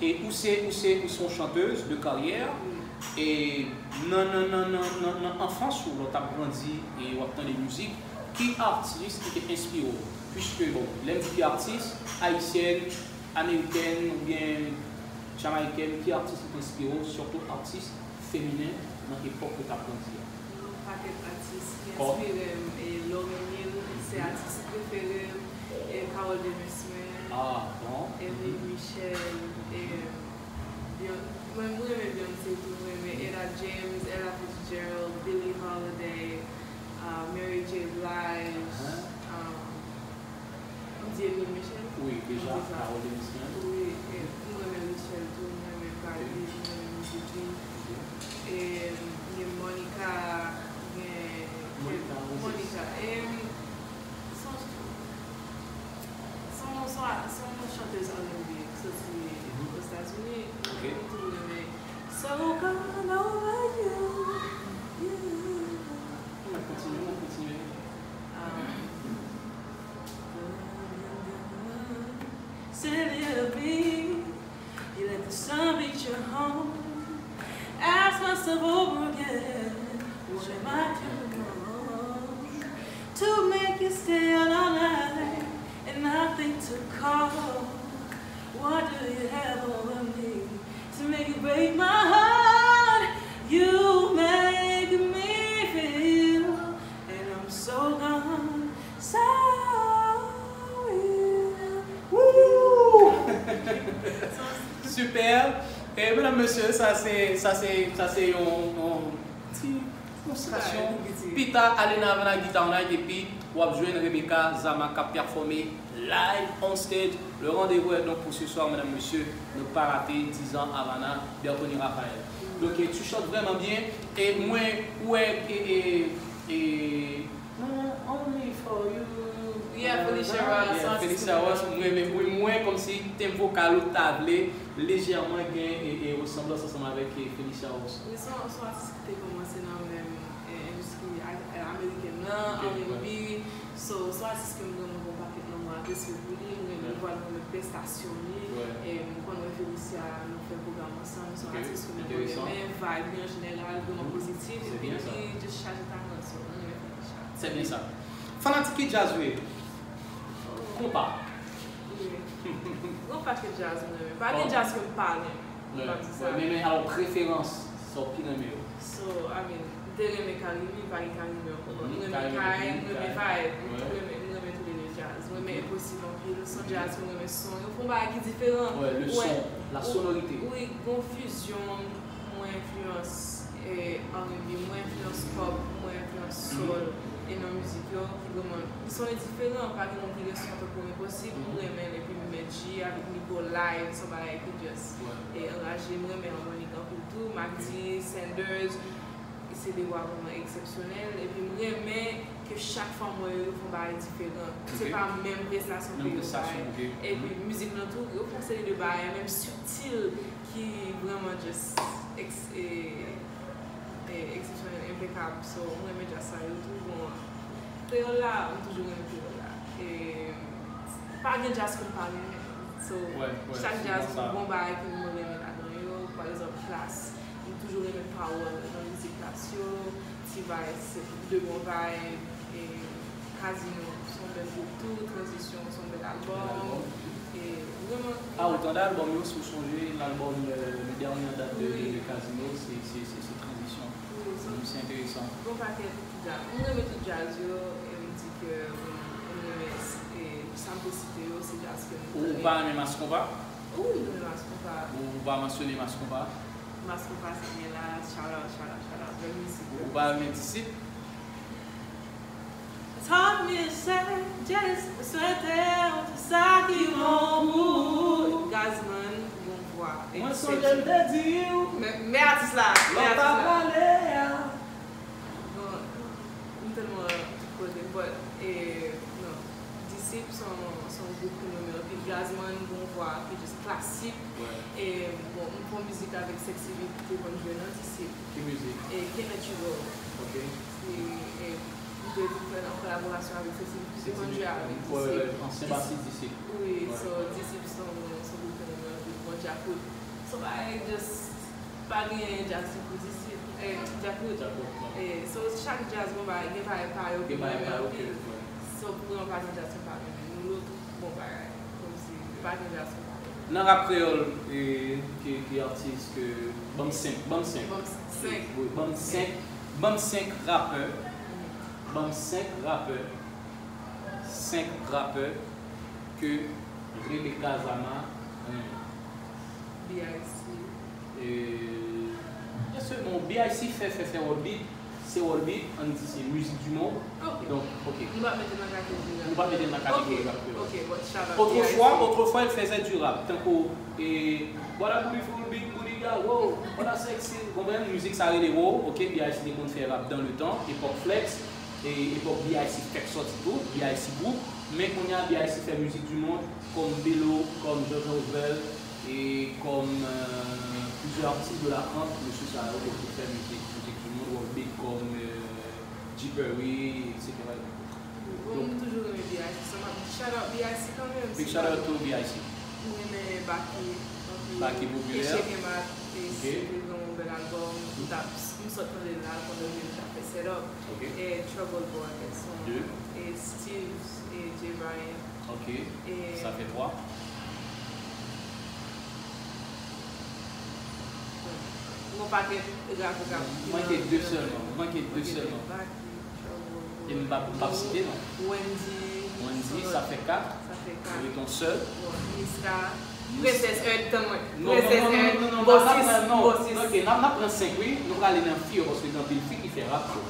e ou se, ou se, ou se yon chanteuse de carrière, e nan, nan, nan, nan, nan, nan anfans ou, lè w t ap grandi, e w ap tande mizik, ki atis ki te enspire w? Piske, bon, lè m di ki atis, ayisyèn, amerikèn oubyen jamayikèn, ki atis ki te enspire w, sitou atis feminen nan epòk ou t ap grandi a? Yon pakèt atis ki enspire m, e Lauryn Hill, se atis prefere m, e Carole Denis mwen, Ah, bon. Emeline Michel, e Beyon-, mwen, mwen renmen Beyoncé tou, mwen renmen Etta James, Ella Fitzgerald, Billie Holiday, ah, Mary J. Blige, ah, m di Emeline Michel? Wi, deja, M di sa. Carole Denis mwen. Wi, e m renmen Rachel tou, m renmen Cardi, m renmen mizik li. E m gen Monica, m gen Monica, who is this? Monica. E m, se yon, se yon, se yon, se yon chantèz R and B ki soti Ozetazini. Ok. M toujou renmen So Gone Over You, You. Kontinye, kontinye. Um, Savior me, you let the sun reach your home. Ask myself over again, what am I doing wrong to make you stay all night and nothing to call? What do you have over me to make you break my heart? You make me feel, and I'm so gone, so Woo! Super! E medam, mesye, sa se, sa se, sa se yon, yon ti demonstrasyon. Pita, ale nan Havana Guitar Night epi w ap jwenn Rebecca Zama k ap pèfòme live on stage. Le rendez-vous est donc pour ce soir, medam, mesye. Nou pa rate, dizan Havana, Bertony Raphael. Donk, e, tu chantes vraiment bien. E mwen, ou wè, e, e, e, non, non, Only for you. Yeah, Felicia Ross, Yeah, Francis Felicia Ross, Fernandez. Mwen menm, wi, mwen kòmsi tempo ka l ou ta vle, lejèman gen e, e resanblans ansanm avèk e Felicia Ross. Wi, se yon se yon atis ki te kòmanse nan menm e, endistri a- e, amerikèn nan, Ok, R and B. So, se yon atis ke m vrèman gen yon pakèt lanmou ak respè pou li. M renmen vwa l, m renmen prestasyon li. Wè. E m konn wè Felicia, nou fè pwogram ansanm. Se yon Ok, atis ke m enteresan. renmen, vibe li an jeneral vrèman pozitiv. Se Epi byen li sa. just chaje talan, so m renmen Felicia. Se byen sa. Fanatik ki djaz ou ye? Konpa. Wi. Yon pakèt djaz m renmen. Pa gen djaz ke m pa renmen. M p ap di sa. Men, men, alò, preferans, sa w pi renmen yo? So, I mean, m te renmen Carimi, m pa gen Carimi ankò. M renmen Carimi, Kay, m renmen Kay. Vibe, m tou renmen, m renmen tou de djaz. M renmen Enposib anpil, se yon djaz ke m renmen son yo. Fè yon bagay ki diferan. Wè, le son, la sonorité. Wi, gon fizyon, mwen enfliyans e, R and B, mwen enfliyans pop, mwen enfliyans soul. E nan mizik yo, ki vrèman, li sonnen diferan, pa gen moun ki gen son tankou Enposib, m renmen l, epi m met G avèk Nico live, se yon bagay ki just e anraje, m renmen Harmonik anpil tou, Mack D, Sanders, se de vwa vrèman eksepsyonèl, epi m renmen ke chak fwa m wè yo, yo fè yon bagay diferan. Se pa menm prestasyon ke yo bay. Epi mizik nan tou, yo fè yon seri de bagay, menm sibtil, ki vrèman just ex, e, e, eksepsyonèl, enpekab. So, m renmen djaz sa yo tou. Bon, kreyòl la, m toujou renmen kreyòl la. E, pa gen djaz ke m pa renmen. So, chak djaz gen bon bagay ke m renmen ladan yo. Pa egzanp, Klass. M toujou renmen pawòl nan mizik Klass yo. T-Vice, de bon vibe. E, Casino, se yon bèl gwoup tou. Transition, se yon bèl albòm. E, vrèman. Ah, ou tande albòm yo, si w sonje, l'album, euh, le dernier en date de, de, de Casino, se, se, se, se Transition. Wi, se enteresan. Bon pakèt djaz. M renmen tout djaz yo, e m di ke, bon, m renmen, e, sa m te site yo, se djaz ke m Ou, ou pa renmen Mass Konpa? Wi, m renmen Mass Konpa. Ou, ou pa mansyone Mass Konpa? Mass Konpa, sa gen la, shout out, shout out, shout out, bèl mizik. Ou, ou pa renmen Disip? Talk me say, just swete w tout sa ki bon pou ou. Gazman, bon vwa. Mwen sonje m te di w. Men, men atis la, men Lè w atis pa la. Pale a. Bon, m tèlman tout kote, but, e, non. Disip se yon, se yon gwoup ke m renmen anpil. Gazman, bon vwa, ki just klasik. E, bon, m fè mizik avèk Sexy Vic, te konn jwe nan Disip. Ki mizik? E, Can't Let You Go. Ok. Se, e, m te fè l an kolaborasyon avèk Sexy Vic, ki te konn jwe avèk Wè, wè, Disip. ansyen basis Disip. Wi, Wè. So, Disip se yon, se yon gwoup ke m renmen anpil. Bon, Djakout. Se yon bagay just, pa gen djaz tankou Disip. E, Djakout. Djakout, wè. E, so, chak djaz, bon, bagay, gen bagay pa yo ke Gen m bagay renmen pa yo anpil. ke, wè. So, pou mwen, pa gen djaz ke m pa renmen. Nou yo tout, bon, bagay. Kòmsi, pa gen djaz ke m pa renmen. Nan rap kreyòl, e, ki, ki atis ke, ban m senk, ban m senk. Ban m senk. Wi, ban m senk, ban m senk rapè, ban m senk rapè, senk rapè ke Rebecca Zama renmen. B I C. E, èske, bon, B I C fè, fè, fè world beat, se world beat, ann di se musique du monde. Ok. Donk, ok. Nou pa mete nan kategori rap. Nou pa mete nan kategori rap. Ok, but shout out Otrefwa, B I C. Otrefwa, il faisait du rap. Tankou, e, what a beautiful big booty girl, wow, what a sexy, konprann, mizik sa rele wow, ok, B I C te konn fè rap dans le temps, epòk Flex, e epòk B I C fèk sòti tou, B I C group, men kounye a B I C fè musique du monde, kòm Belo, kòm George Oswell, e kòm, euh, plizyè atis de la trant, mesye sa yo, yo te fè mizik, musique du monde, world beat, kòm, euh, G Perry, et cetera. Bon, m toujou renmen B I C, so m ap shout out B I C kanmenm. Big shout out to B I C. M renmen Baky anpil. Baky popilè. E Checkmate, e Ok. se te yon bèl albòm. M t ap, m sot tande l la pandan ke m t ap fè setup. Ok. E Trouble Boy, son, Deux. E Steves, e Jay Bryan. Ok. E Ça fait trois. Gon pakèt rapè k ap. Manke de sèlman, manke de sèlman. Baky, Trouble Boy. E m p ap, m p ap site non. Wendy. Wendy, Son ça fait quatre. Ça fait quatre. Rete yon sèl. Bon, Niska. Niska. Princess Ed, tann mwen. Non, non, Princess non, non, Ed, non, non, Boss n ap Sis, pran, non. Boss Sis. Ok, n ap, n ap pran senk, wi. Nou prale nan fi yo, paske gen anpil fi ki fè rap yo.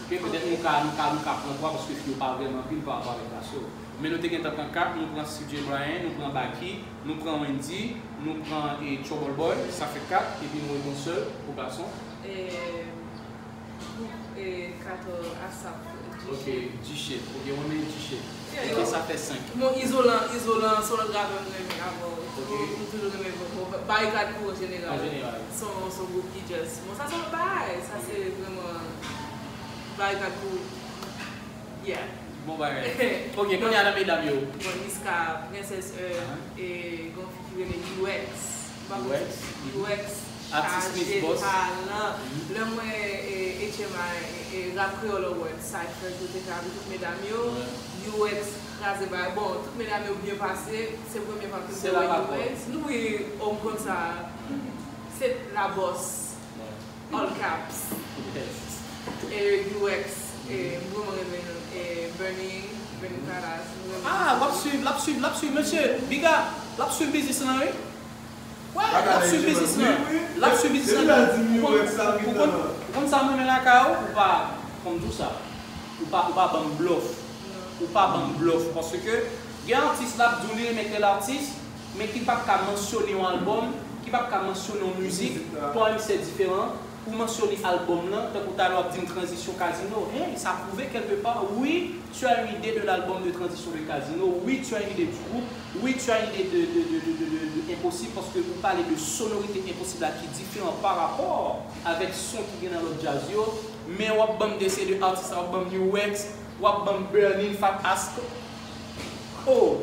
Ok, petèt nou ka, nou ka, nou ka pran twa, paske fi yo pa vrèman anpil pa rapò avèk ras yo. Men nou te gentan pran kat, nou pran Steve J. Bryan, nou pran Baky, nou pran Wendy, nou pran, e, Trouble Boy, sa fè kat, epi nou rete yon sèl pou gason. E, gwoup, e, Kato, ASAP, Ok, G-Shit. Ok, ou renmen G-Shit. Yeah, Ok, yo. Sa fè senk. Bon, Izolan, Izolan, se yon lòt rapè mwen renmen avan. Ok. Mwen toujou renmen bon, bon, Barikad Crew an jeneral. An jeneral. Se yon, se yon gwoup ki just. Bon, sa se yon bagay. Sa se vrèman Barikad Crew. Yeah. Bon bagay. Ok, kounye a nan medam yo. Bon, Niska, Princess Earth, Ahan. E gon fi ki rele U X. M pa konn U X. U X Atis Miss chaje Boss. talan. Mhm. Lè m wè e, H M I, e, Rap Kreyòl Award, Cypher, yo te fè avèk tout medam yo. Ouais. U X kraze bagay. Bon, tout medam yo byen pase. Se premye fwa ke m Se te la wè pa fò. U X. Nou wi, ou konn sa. Se la boss. Ouais. All caps. Yes. E U X. E m vrèman renmen e, Burning, Burning Karass. M vrèman Ah, w ap swiv, l ap swiv, l ap swiv, mesye. Biga, l ap swiv biznis lan, wi. Wè, l ap swiv biznis lan. L ap swiv biznis lan. Ou konn, ou konn, ou konn sa m renmen lakay ou, ou pa, fò m di w sa. Ou pa, ou pa ban m blòf. Ou pa ban m blòf. Paske gen atis l ap di w li renmen tèl atis, men ki p ap ka mansyone yon albòm, ki p ap ka mansyone yon mizik, twa menm se diferan. Ou mansyone albòm lan, tankou talè w ap di m tranzisyon Casino. Hey, sa pwouve kèlke pa, wi, tu as une idée de l'album de transition de Casino, wi, tu as une idée du groupe, wi, tu as une idée de, de, de, de, de, de, de Enposib, paske ou pale de sonorite Enposib la ki diferan pa rapò avèk son ki gen nan lòt djaz yo, men w ap ban m de se de atis la, w ap ban m U X, w ap ban m Burning, Fat Ass. Oh!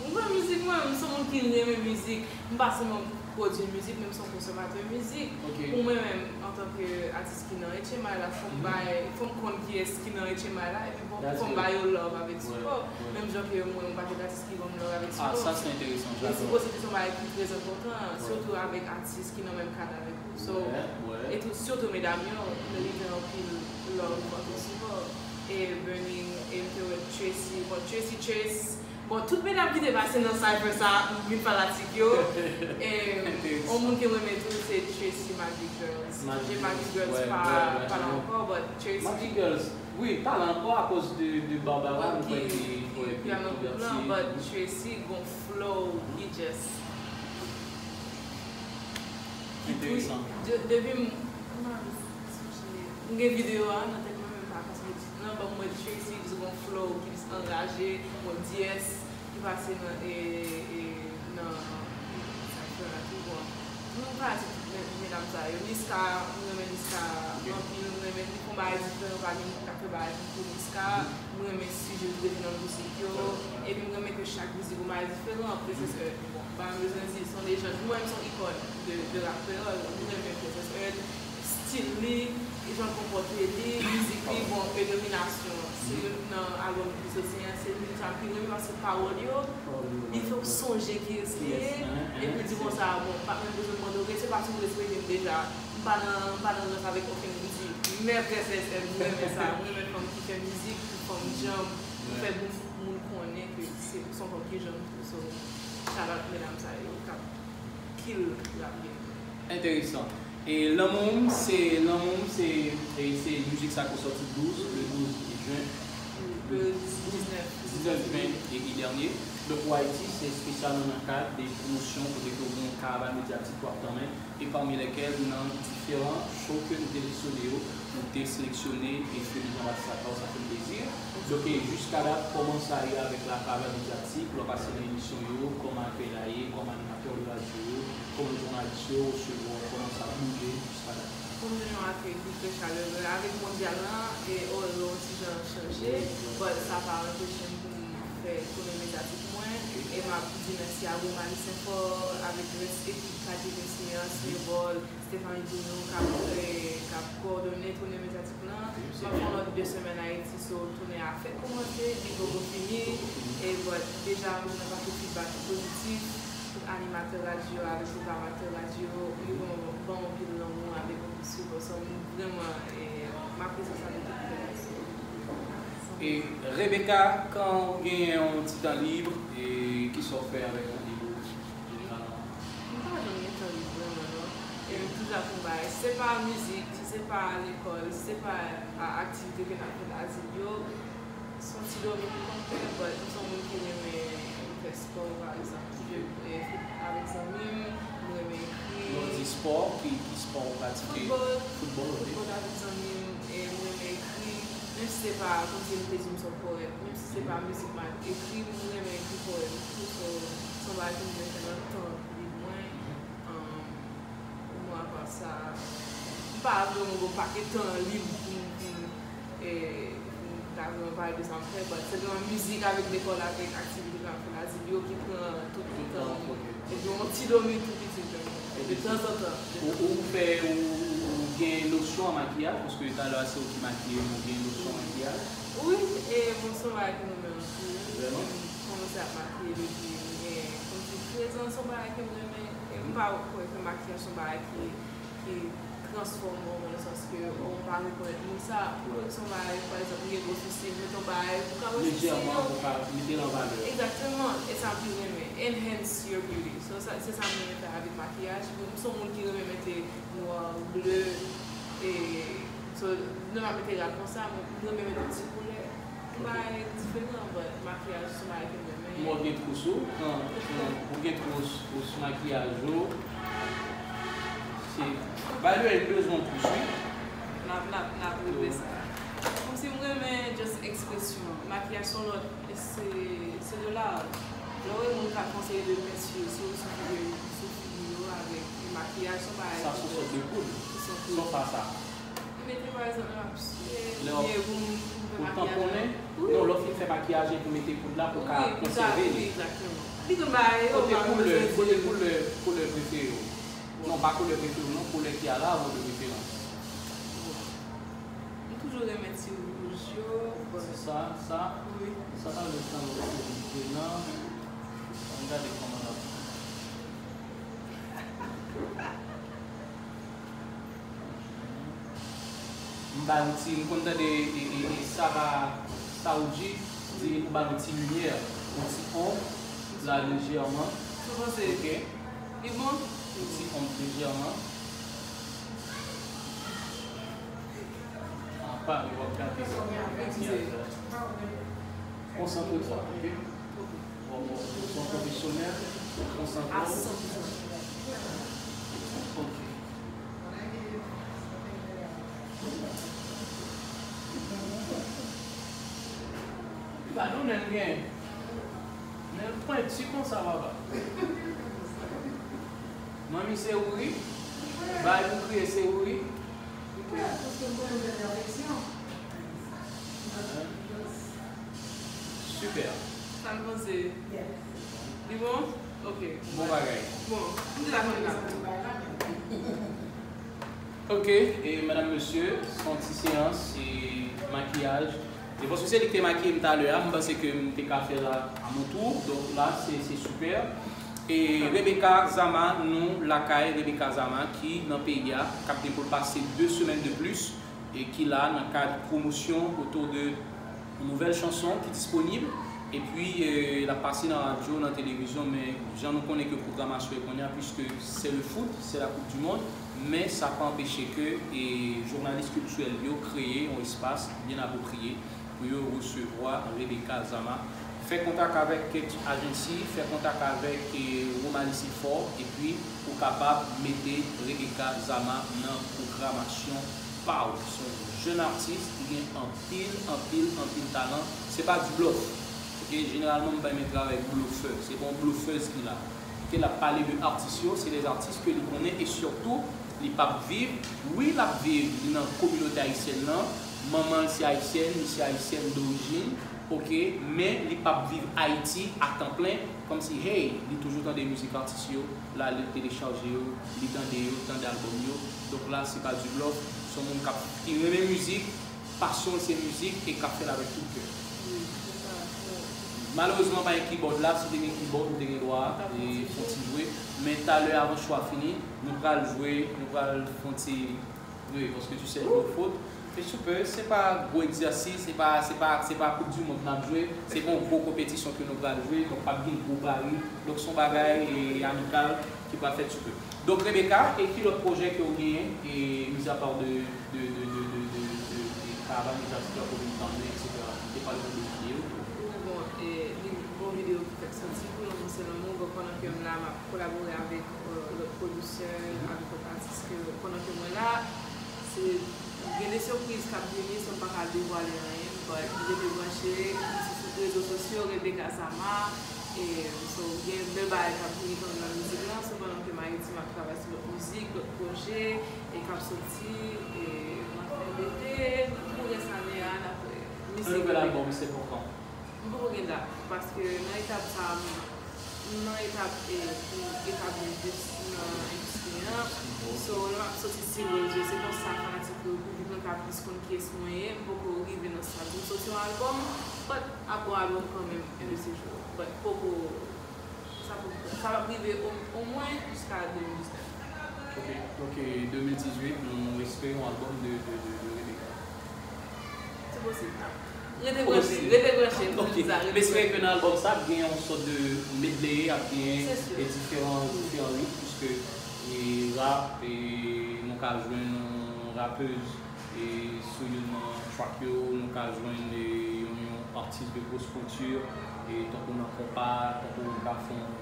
Mwen fè mizik mwen, m se yon moun ki renmen mizik. M pa sèlman pwodui mizik, men m se yon konsèmatè mizik. Ok. Pou mwen menm, antanke atis ki nan H M I la, fò m bay, fò m konn kiyès ki nan H M I la, epi fò m bay yo love avèk sipò. Menm jan ke mwen, yon pakèt atis ki ban m love avèk sipò. Ah, sa se enteresan, Men sipò se te yon bagay ki trè enpòtan, sitou avèk atis ki nan menm kad avèk ou. So, e tou, sitou medam yo, merite anpil love, anpil sipò. E Burning, e m te wè Tracy, bon, Tracy Trace, Bon, tout medam ki te pase nan Cypher sa, m vin fanatik yo. E yon moun ke m renmen tou, se Tracy Magic Girls. Magic Girls pa la ankò, but Tracy. Magic Girls, wi, pa la ankò akoz de, de Barbara, m kwè ki, ki nan gwoup lan, but Tracy gon flow, ki just. Enteresan. Depi m, m gen videyo a nan tèt mwen, men m pa konn si nan ban mwen Tracy, ki gon flow, ki anraje, yon dyès ki pase nan, e, e, nan Cypher la tou. Bon, nou pa di tout medam sa yo. Niska, m renmen Niska anpil, m renmen li fè yon bagay diferan, pa gen moun k ap fè bagay tankou Niska. M renmen sijè l trete nan mizik yo. Epi m renmen ke chak mizik yon bagay diferan. Princess Earth, bon, pa bezwen di, se yon lejand. Pou mwen, se yon ikòn de, de rap kreyòl. M renmen Princess Earth. Stil li, jan l konpòte li, mizik li, bon, e dominasyon. Se youn nan albòm ki soti an, se youn sa m pi renmen paske pawòl yo, li fè w sonje kiyès li ye. Epi di konsa, bon, pa menm bezwen mande w, se pa si w respekte m deja. M pa nan, m pa nan rans avèk okenn moun di, men Princess Earth, m renmen sa, m renmen fanm ki fè mizik, fanm djanm, ki fè moun, moun konnen ke se, se yon fanm ki djanm tou, so, shout out medam sa yo, k ap kill rap game. Enteresan. E Lanmou m, se, Lanmou m, se, e se mizik sa ki sòti douz, le douz jen. Le diznèf. Diznèf jen e, e dènye. Donk, Y T, se espesyalman nan kad de pwomosyon kote ke w gen yon karavàn medyatik w ap tanmen, e pami lèkèl nan diferan show ke nou te leksyone yo, nou te seleksyone e Freddy Jean Baptiste Lacroix, sa fè m plezi. Donk, e jiska dat, kòman sa ye avèk la karavàn medyatik, lè w pase nan emisyon yo, kòman akèy la ye, kòm animatè de radyo yo, kòman jounalis yo resevwa w, kòman sa boule jiska dat? Pou m te yon akèy ki trè chalere avèk mondyal lan, e orè yo yon ti jan chanje, but sa pa anpeche m pou m fè tounen medyatik mwen. E m ap di mèsi a Romalie Saint-Fort avèk rès ekip K T V Smeas, Mevol, Stephanie Bruno k ap, e, k ap kowòdone tounen medyatik lan. M ap fè yon lòt de semèn Ayiti, so tounen a fèk kòmanse, li poko fini. E but deja m jwenn yon pakèt feedback pozitif. Tout animatè radyo avèk tout amatè radyo, yo ban, ban anpil lanmou avèk anpil sipò. So, m vrèman, e, m apresye sa de tout kè. E Rebecca, kan w genyen yon ti tan lib, e kisa w fè avèk tan lib ou jeneralman? M pa janm gen tan lib vrèman, non. E m toujou ap fè yon bagay. Si se pa mizik, si se pa lekòl, si se pa a, aktivite ke n ap fè nan azil yo, se yon ti dòmi m konn fè, but m se yon moun ki renmen fè spò, pa egzanp, jwe, e, fout avèk zanmi m, m renmen ekri. Lè w di spò, ki, ki spò w pratike? Foutbòl. Foutbòl, ok. Foutbòl avèk zanmi m, e m renmen ekri. Menm si se pa, kòmsi m te di m se yon powèt, menm si se pa mizik m ap ekri, m renmen ekri powèm tou, so, se yon bagay ke m renmen fè nan tan lib mwen. Um, Bon, apa sa, m pa vrèman gen yon pakèt tan lib pou m, pou m, eh, pou m ta vrèman pale de sa m fè, but se vrèman mizik avèk lekòl, avèk aktivite sa m fè la, se li yo ki pran tout tan m. Epi yon ti dòmi tou piti, tanzantan. Ou, ou fè, ou, ou gen nosyon an makiyaj, paske talè se ou ki makiye m, ou gen nosyon an makiyaj? Wi, e bon, se yon bagay ke m renmen anpil. Vrèman? M kòmanse ap makiye depi m gen, kòmsi trèz an, se yon bagay ke m renmen. E m pa kwè ke makiyaj se yon bagay ki, ki transfòme w, nan sans ke ou pa rekonèt moun sa. Pou lòt se yon bagay, pa egzanp, ou gen gwo sousi, mete yon bagay pou ka wè sousi yo. Lejèman, pou ka mete l an valè. Egzakteman, e sa m pi renmen, enhance your beauty. So, sa, se sa m renmen fè avèk makiyaj. M se yon moun ki renmen mete nwa, ble, e, so, nou pa mete rad konsa, men m renmen mete ti koulè. Yon bagay diferan, but makiyaj se yon bagay ke m renmen. Mwen gen twous ou, pran, pran, ou gen twous, twous makiyaj ou. Se, by the way, m bezwen twous, wi. N ap, n ap, n ap regle sa. Kòmsi m renmen just ekspresyon. Makiyaj se yon lòt, e se, se de la. Lè w wè moun ka fè yon seri de pent sou, sou, sou figi, sou figi yo avèk makiyaj, se yon bagay. Sa se yon sòt de poud. Se yon poud. Sa w fè sa? Mete, pa egzanp, lè m ap swiye, oubyen pou m, pou m fè makiyaj la. Ou tanponnen? Non, lè w fin fè makiyaj, epi w mete poud la pou w ka konsève li. Wi, egzakteman. Li konn bagay yo, kote koulè, kote koulè, koulè prefere w? Non, pa koulè prefere w, non, koulè ki a la, de preferans. Bon. M toujou renmen ti wouj yo, but... Sa, sa? Wi. Sa pa vle sa, non, se vle nan. Ann gade kòman l ap. M ba yon ti, m konn tande, e, e, e, Sarah Saoudji di ou ba yon ti limyè, yon ti onb la lejèman. Sa w panse? Ok. Li bon? Yon ti onb lejèman. Apa, w ap gade sa. Konsantre w, ok? Bon, bon, ou se yon pwofesyonèl, konsantre w. A san pousan. Ok. Gade yon nen gen. Nen pwenti konsa, papa. Manmi, se ou wi. Bay pou kriye, se ou wi. Super. Sa n panse? Li bon? Ok. Bon bagay. Bon, m te la konn la. Ok, e medam, mesye, se yon ti seyans, e makiyaj. E paske se li ki te makiye m talè a, m panse ke m te ka fè l a, a mon tour. Donk la, se, se super. E Rebecca Zama, nou lakay Rebecca Zama ki nan peyi a, k ap gen pou l pase de semèn de plis, e ki la nan kad pwomosyon otou de yon nouvèl chanson ki disponib. Epi, e, l ap pase nan radyo, nan televizyon, men jan nou konnen ke pwogramasyon e kounye a, puiske c'est le foot, c'est la Coupe du Monde, men sa pa anpeche ke, e, jounalis kiltirèl yo kreye yon espas byen apwopriye pou yo resevwa Rebecca Zama. Fè kontak avèk Kate Agency, fè kontak avèk, e, Romalie Silfort, epi ou kapab mete Rebecca Zama nan pwogramasyon pa w. Se yon jèn atis ki gen anpil, anpil, anpil talan. Se pa du bluff. Ok, jeneralman, m pa renmen travay avèk blofè. Se pa yon blofèz ki la. Ok, l ap pale de atis yo, se de atis ke li konnen e sitou, li p ap viv, wi, l ap viv, li nan kominote ayisyèn nan, manman l se ayisyèn, li se ayisyèn dorijin, ok, men li p ap viv Ayiti a tan plen, kòmsi, hey, li toujou tande mizik atis yo, l ale, l telechaje yo, li tande yo, tande albòm yo. Donk la, se pa du bluff, se yon moun k ap, ki renmen mizik, pasyon l se mizik e k ap fè l avèk tout kè. Wi, se sa, wi. Malerezman, pa gen kibòd la. Si te gen kibòd, ou te gen dwa, e, fè yon ti jwe. Men talè, avan show a fini, nou pral jwe, nou pral fè yon ti, wi, paske tu sais, de foot. E si w pè, se pa gwo egzèsis, se pa, se pa, se pa koup di mond n ap jwe, se pa yon gwo konpetisyon ke nou pral jwe, donk p ap gen gwo pari. Donk, se yon bagay, e, amikal ki pral fèt sou pè. Donk, Rebecca, e ki lòt pwojè ke w genyen, e, mis à part de, de, de Karavàn Ezatik la, Komin Tanmen, etsetera? Ou te pale nou de videyo. Bon, e, li, bon videyo ki fèk soti, Pou lanmou se lanmou. Bon, pandan ke m la, m ap kolabore avèk, e, lòt pwodiktè, avèk lòt atis ke pandan ke mwen la, Gen de sipriz k ap vini, so m pa ka devwale anyen, but rete branche, m sou, sou rezo sosyo, Rebecca Sama, e so gen bèl bagay k ap vini kanmenm nan mizik lan, so pandan ke m Ayiti, m ap travay sou lòt mizik, lòt pwojè, e k ap soti, e m ap fè bete, pou rès ane a, n ap wè. Mizik. Yon nouvèl albòm, se pou kan? M poko gen dat, paske nan etap sa a, m nan etap, e, pou etabli m plis nan endistri an. So, lè m ap soti single, se konsa fanatik yo, piblik lan ka plis konn kiyès mwen ye. M poko rive nan stad pou m soti yon albòm, but ap gon albòm kanmenm, un de ces jours. But poko, sa poko, sa p ap rive o-, omwen jiska de mil diznèf. Ok, donk, e, de mil dizuit, nou espere yon albòm de, de, de, de Rebecca. Se posib. Rete branche, posib. Rete branche, m di sa, rete branche. Ok. M espere ke nan albòm sa, ap gen yon sòt de medley, ap gen, e, diferan, diferan ritm, piske, e, rap, e, nou ka jwenn yon rapèz, e, sou youn nan track yo, nou ka jwenn, e, yon, yon atis de gwo pointure, e, tankou nan konpa, tankou nou ka fè yon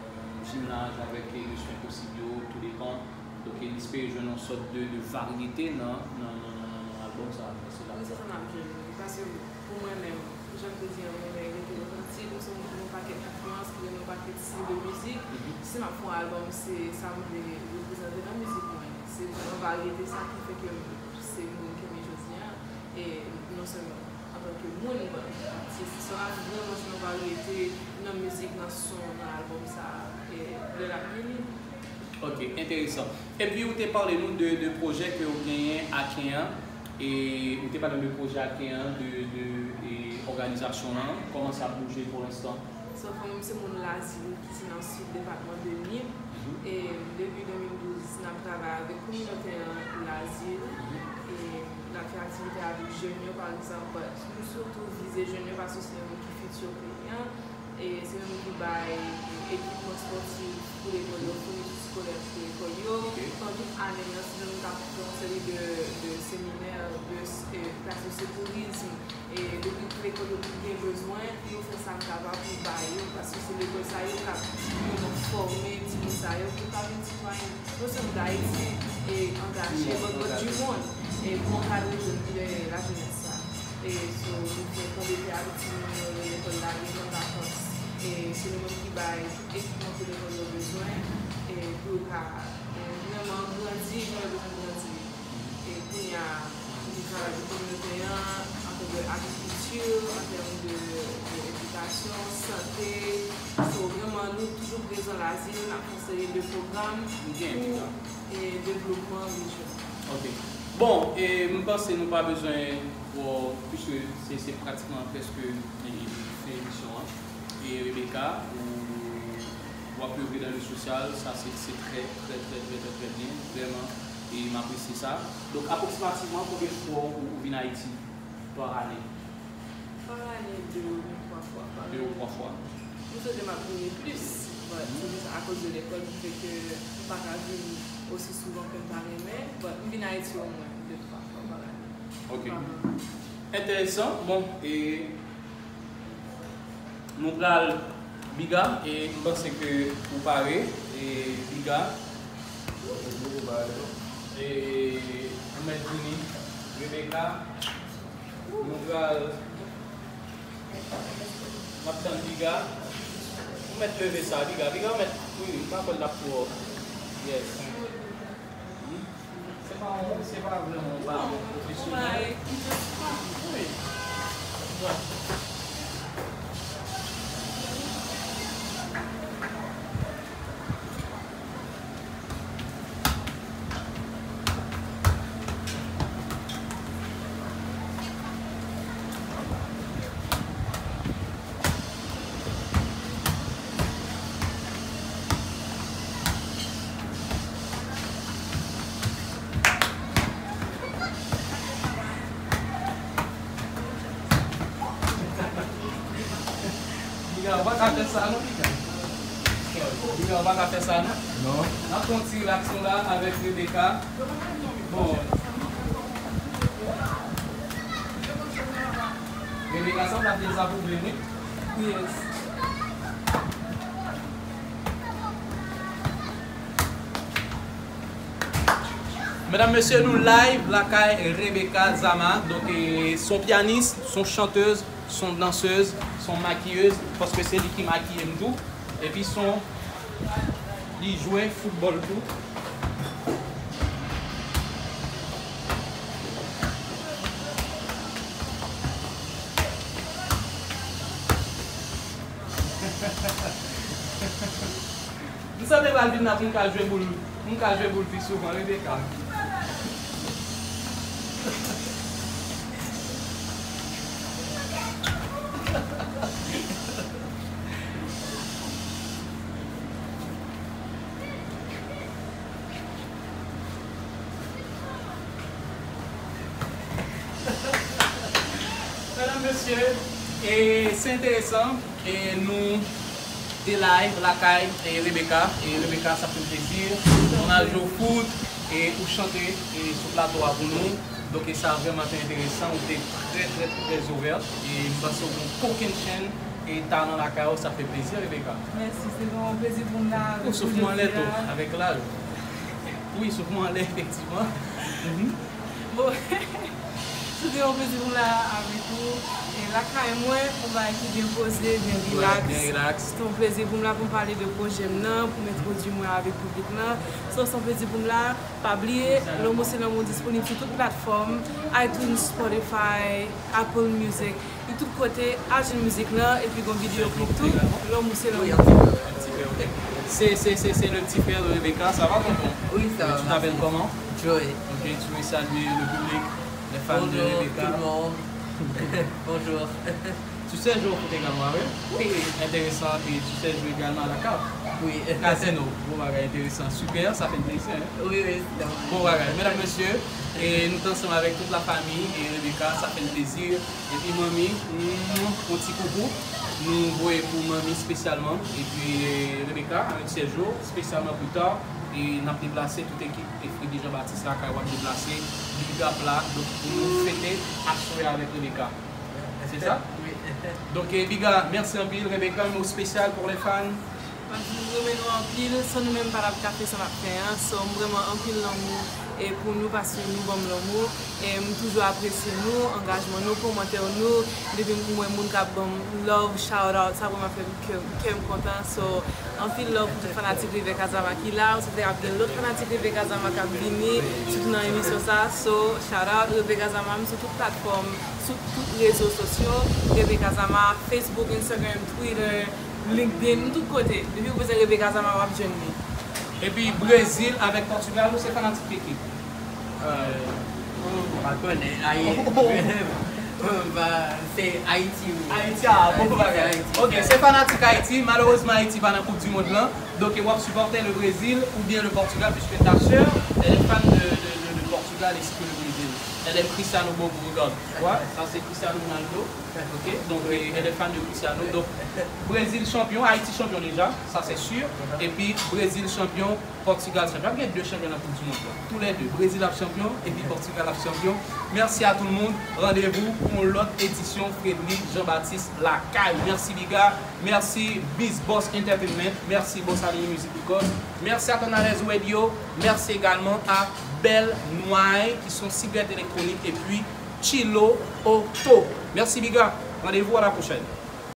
jimnaj avèk, e, Mission Impossible yo, tou depan. Donk, e, m espere jwenn yon sòt de, de varyete nan, nan, nan, nan, nan, nan albòm sa a. Se la. Wi, se sa n ap jwenn, wi. Paske pou mwen menm, jan m te di an, mwen renmen rete otantik, m se yon, yon pakèt enfliyans ki gen yon pakèt stil de mizik. Si m ap fè yon albòm, se sa m vle reprezante nan mizik mwen. Se nan varyete sa ki fè ke m, se moun ke m ye jodi a. E non sèlman antanke moun, but atis. Sa vrèman se yon varyete nan mizik, nan son, nan albòm sa a, e lè l ap vini. Ok, enteresan. Epi ou te pale nou de, de pwojè ke ou genyen Aken an, e ou te pale nou de pwojè Aken an, de, de, e òganizasyon lan, kòman sa ap bouje pou lenstan? So, fanmi m se moun Lazil ki se nan sid depatman de Nip. E depi de mil douz, n ap travay avèk kominote an Lazil. E n ap fè aktivite avèk jèn yo, pa egzanp, nou sitou vize jèn yo paske se yo menm ki fiti peyi an. E se yo menm ki bay ekipman spòtif pou lekòl yo, founiti eskolè pou lekòl yo. Pandan tout ane an, se nou menm k ap fè yon seri de, de seminè, de, e, plas de sekourizm. E depi lekòl yo gen bezwen, nou fè sa n kapab pou ba yo, paske se lekòl sa yo k ap vrèman fòme timoun sa yo pou yo ka vin sitwayen, non sèlman Dayiti, e angaje, but, but du monde, e pou ankadre jèn, e, lajenès sa. E so, nou fè konbite avèk timoun yo, lekòl la, yo nan vakans. E se nou menm ki bay tout ekipman ke lekòl yo bezwen, e pou yo ka, e vrèman grandi jan yo bezwen grandi. E kounye a, nou travay pou kominote an, an tèm de agrikilti, an tèm de, de edikasyon, sante. So, vrèman, nou toujou prezan Lazil, n ap fè yon seri de pwogram pou, e, devlopman rejyon. Ok. Bon, e m panse nou pa bezwen twò, piske se, se pratikman prèske, e, fen emisyon an. E Rebecca, ou, w ap evre dans le social, sa se, se trè, trè, trè, trè, trè, trè byen, vrèman, e m apresye sa. Donk, apwoksimativman, konbyen fwa ou, ou vin Ayiti pa ane? Pa ane, de ou twa fwa pa ane. De ou twa fwa. M sonje m ap vini plis, but se jis akoz de lekòl ki fè ke m pa ka vin osi souvan ke m ta renmen, but m vin Ayiti omwen de twa fwa pa ane. Ok. Pa ane. Enteresan. Bon, e Nou pral, Biga, e m panse ke ou pare, e Biga, e ou mèt vini, Rebecca, nou pral, m ap tann Biga, ou mèt leve sa, Biga, Biga, ou mèt, wi, wi, m pa kwè l ap twò, yes. Se pa yon, se pa vrèman yon bagay pwofesyonèl. Wi. Biga, ou pa ka fè sa non, Biga. Biga, ou pa ka fè sa non. Non. N ap fè yon ti rilaks nou la avèk Rebecca. Bon. Rebecca, sa w t ap di l sa pou vre, wi. Yes. M Medam, mesye, nou live lakay Rebecca Zama. Donk, eh, se yon pyanis, se yon chantèz, se yon dansèz, se yon makiyèz, paske se li ki makiye m tou. Epi se yon, li jwe foutbòl tou. M santi m pral vin la pou m ka jwe boul, pou m ka jwe boul pi souvan, Rebecca. Medam, mesye, e se enteresan, e nou te live lakay, e Rebecca, e Rebecca, sa fè m plezi, nou al jwe fout, e ou chante, e sou plato a pou nou, donk e sa vrèman te enteresan, ou te trè, trè, trè, trè ouvè, e m panse ou gen kokenn chenn, e talan lakay ou, sa fè plezi, Rebecca. Mèsi, se vrèman yon plezi pou m la avèk ou jodi a. Ou souf mwen anlè tou, avèk laj. Wi, souf mwen anlè, efektivman. Mhm. Bon, se te yon plezi pou m la avèk ou. E lakay mwen, yon bagay ki byen poze, byen rilaks. Byen rilaks. Se te yon plezi pou m la pou m pale de pwojè m nan, pou m entwodui mwen avèk piblik lan. So, se yon plezi pou m la. Pa bliye, Lanmou se lanmou disponib sou tout platfòm, iTunes, Spotify, Apple Music. Li tout kote, al jwenn mizik lan, epi gon videyo klip tou, Lanmou se lanmou. C'est, c'est, c'est, c'est le petit frère de Rebecca. Ça va, tonton? Oui, ça va, merci. Tu t'appelles comment? Joey. Ok, tu veux saluer le public, les fans de Rebecca? Bonjour, tout le monde. Bonjour. Tu sais jouer au foot également, oui? Oui, oui. Intéressant. Et tu sais jouer également à la carte? Oui. Casino. Bon bagay, enteresan. Super, sa fè m plezi, hein? Oui, oui, c'est bon. Bon bagay. Medam, mesye, e nou t ansanm avèk tout la fami, e Rebecca, sa fè m plezi. Epi manmi, mm, yon ti koukou. Nou voye pou manmi espesyalman. Epi, e, Rebecca, avèk Sergio, espesyalman pou ta. E n ap deplase tout ekip e Freddy Jean Baptiste lakay w ap deplase. Big up la, donk pou nou fete aswè avèk Rebecca. Se sa? Wi. Donk, e, Biga, mèsi anpil. Rebecca, yon mo espesyal pou les fans? M ap di nou, m renmen nou anpil. San nou menm, m pa t ap ka fè sa m ap fè an. So, m vrèman anpil lanmou e pou nou paske nou ban m lanmou. E m toujou apresye nou, angajman nou, kòmantè nou. Depi m wè moun k ap ban m love, shout out, sa vrèman fè m kè, kè m kontan. So, anpil love pou tout fanatik Rebecca Zama ki la. M swete ap gen lòt fanatik Rebecca Zama k ap vini, sitou nan emisyon sa. So, shout out Rebecca Zama, m sou tout platfòm, sou tout rezo sosyo, Rebecca Zama, Facebook, Instagram, Twitter, LinkedIn, m tout kote. Depi w bezwen Rebecca Zama, w ap jwenn li. Epi Brezil avèk Pòtigal, ou se fanatik ki ekip? Euh, m pa konnen. Ayi-, m pa, se Ayiti, wi. Ayiti, a, bon bagay. Ayiti, se Ayiti. Ok, se fanatik Ayiti. Malerezman, Ayiti pa nan Koup di Mond lan. Donk, w ap sipòte le Brésil oubyen le Portugal, puisque ta sœur, elle est fan de, de, de, de Portugal ainsi que le Brésil. Elle aime Cristiano beaucoup, regarde. Tu vois, ça, c'est Cristiano Ronaldo. Ok, donk, euh, elle est fan de Cristiano. Donk, Brezil chanpyon, Ayiti chanpyon deja, sa se si. Epi, Brezil chanpyon, Pòtigal chanpyon. Ap gen de chanpyon nan Koup di Mond lan. Tou lè de. Brezil ap chanpyon, epi Pòtigal ap chanpyon. Mèsi a tout moun. Randevou pou yon lòt edisyon Fredly Jean Baptiste Lakay. Mèsi, Biga. Mèsi, Biz Boss Entertainment. Mèsi, Boss Avenue Music Records. Mèsi a Canales Radio. Mèsi egalman a Belle Noire, ki se yon sigarèt elektwonik, epi Chilo Auto. Mèsi, Biga. Randevou a la pwochèn.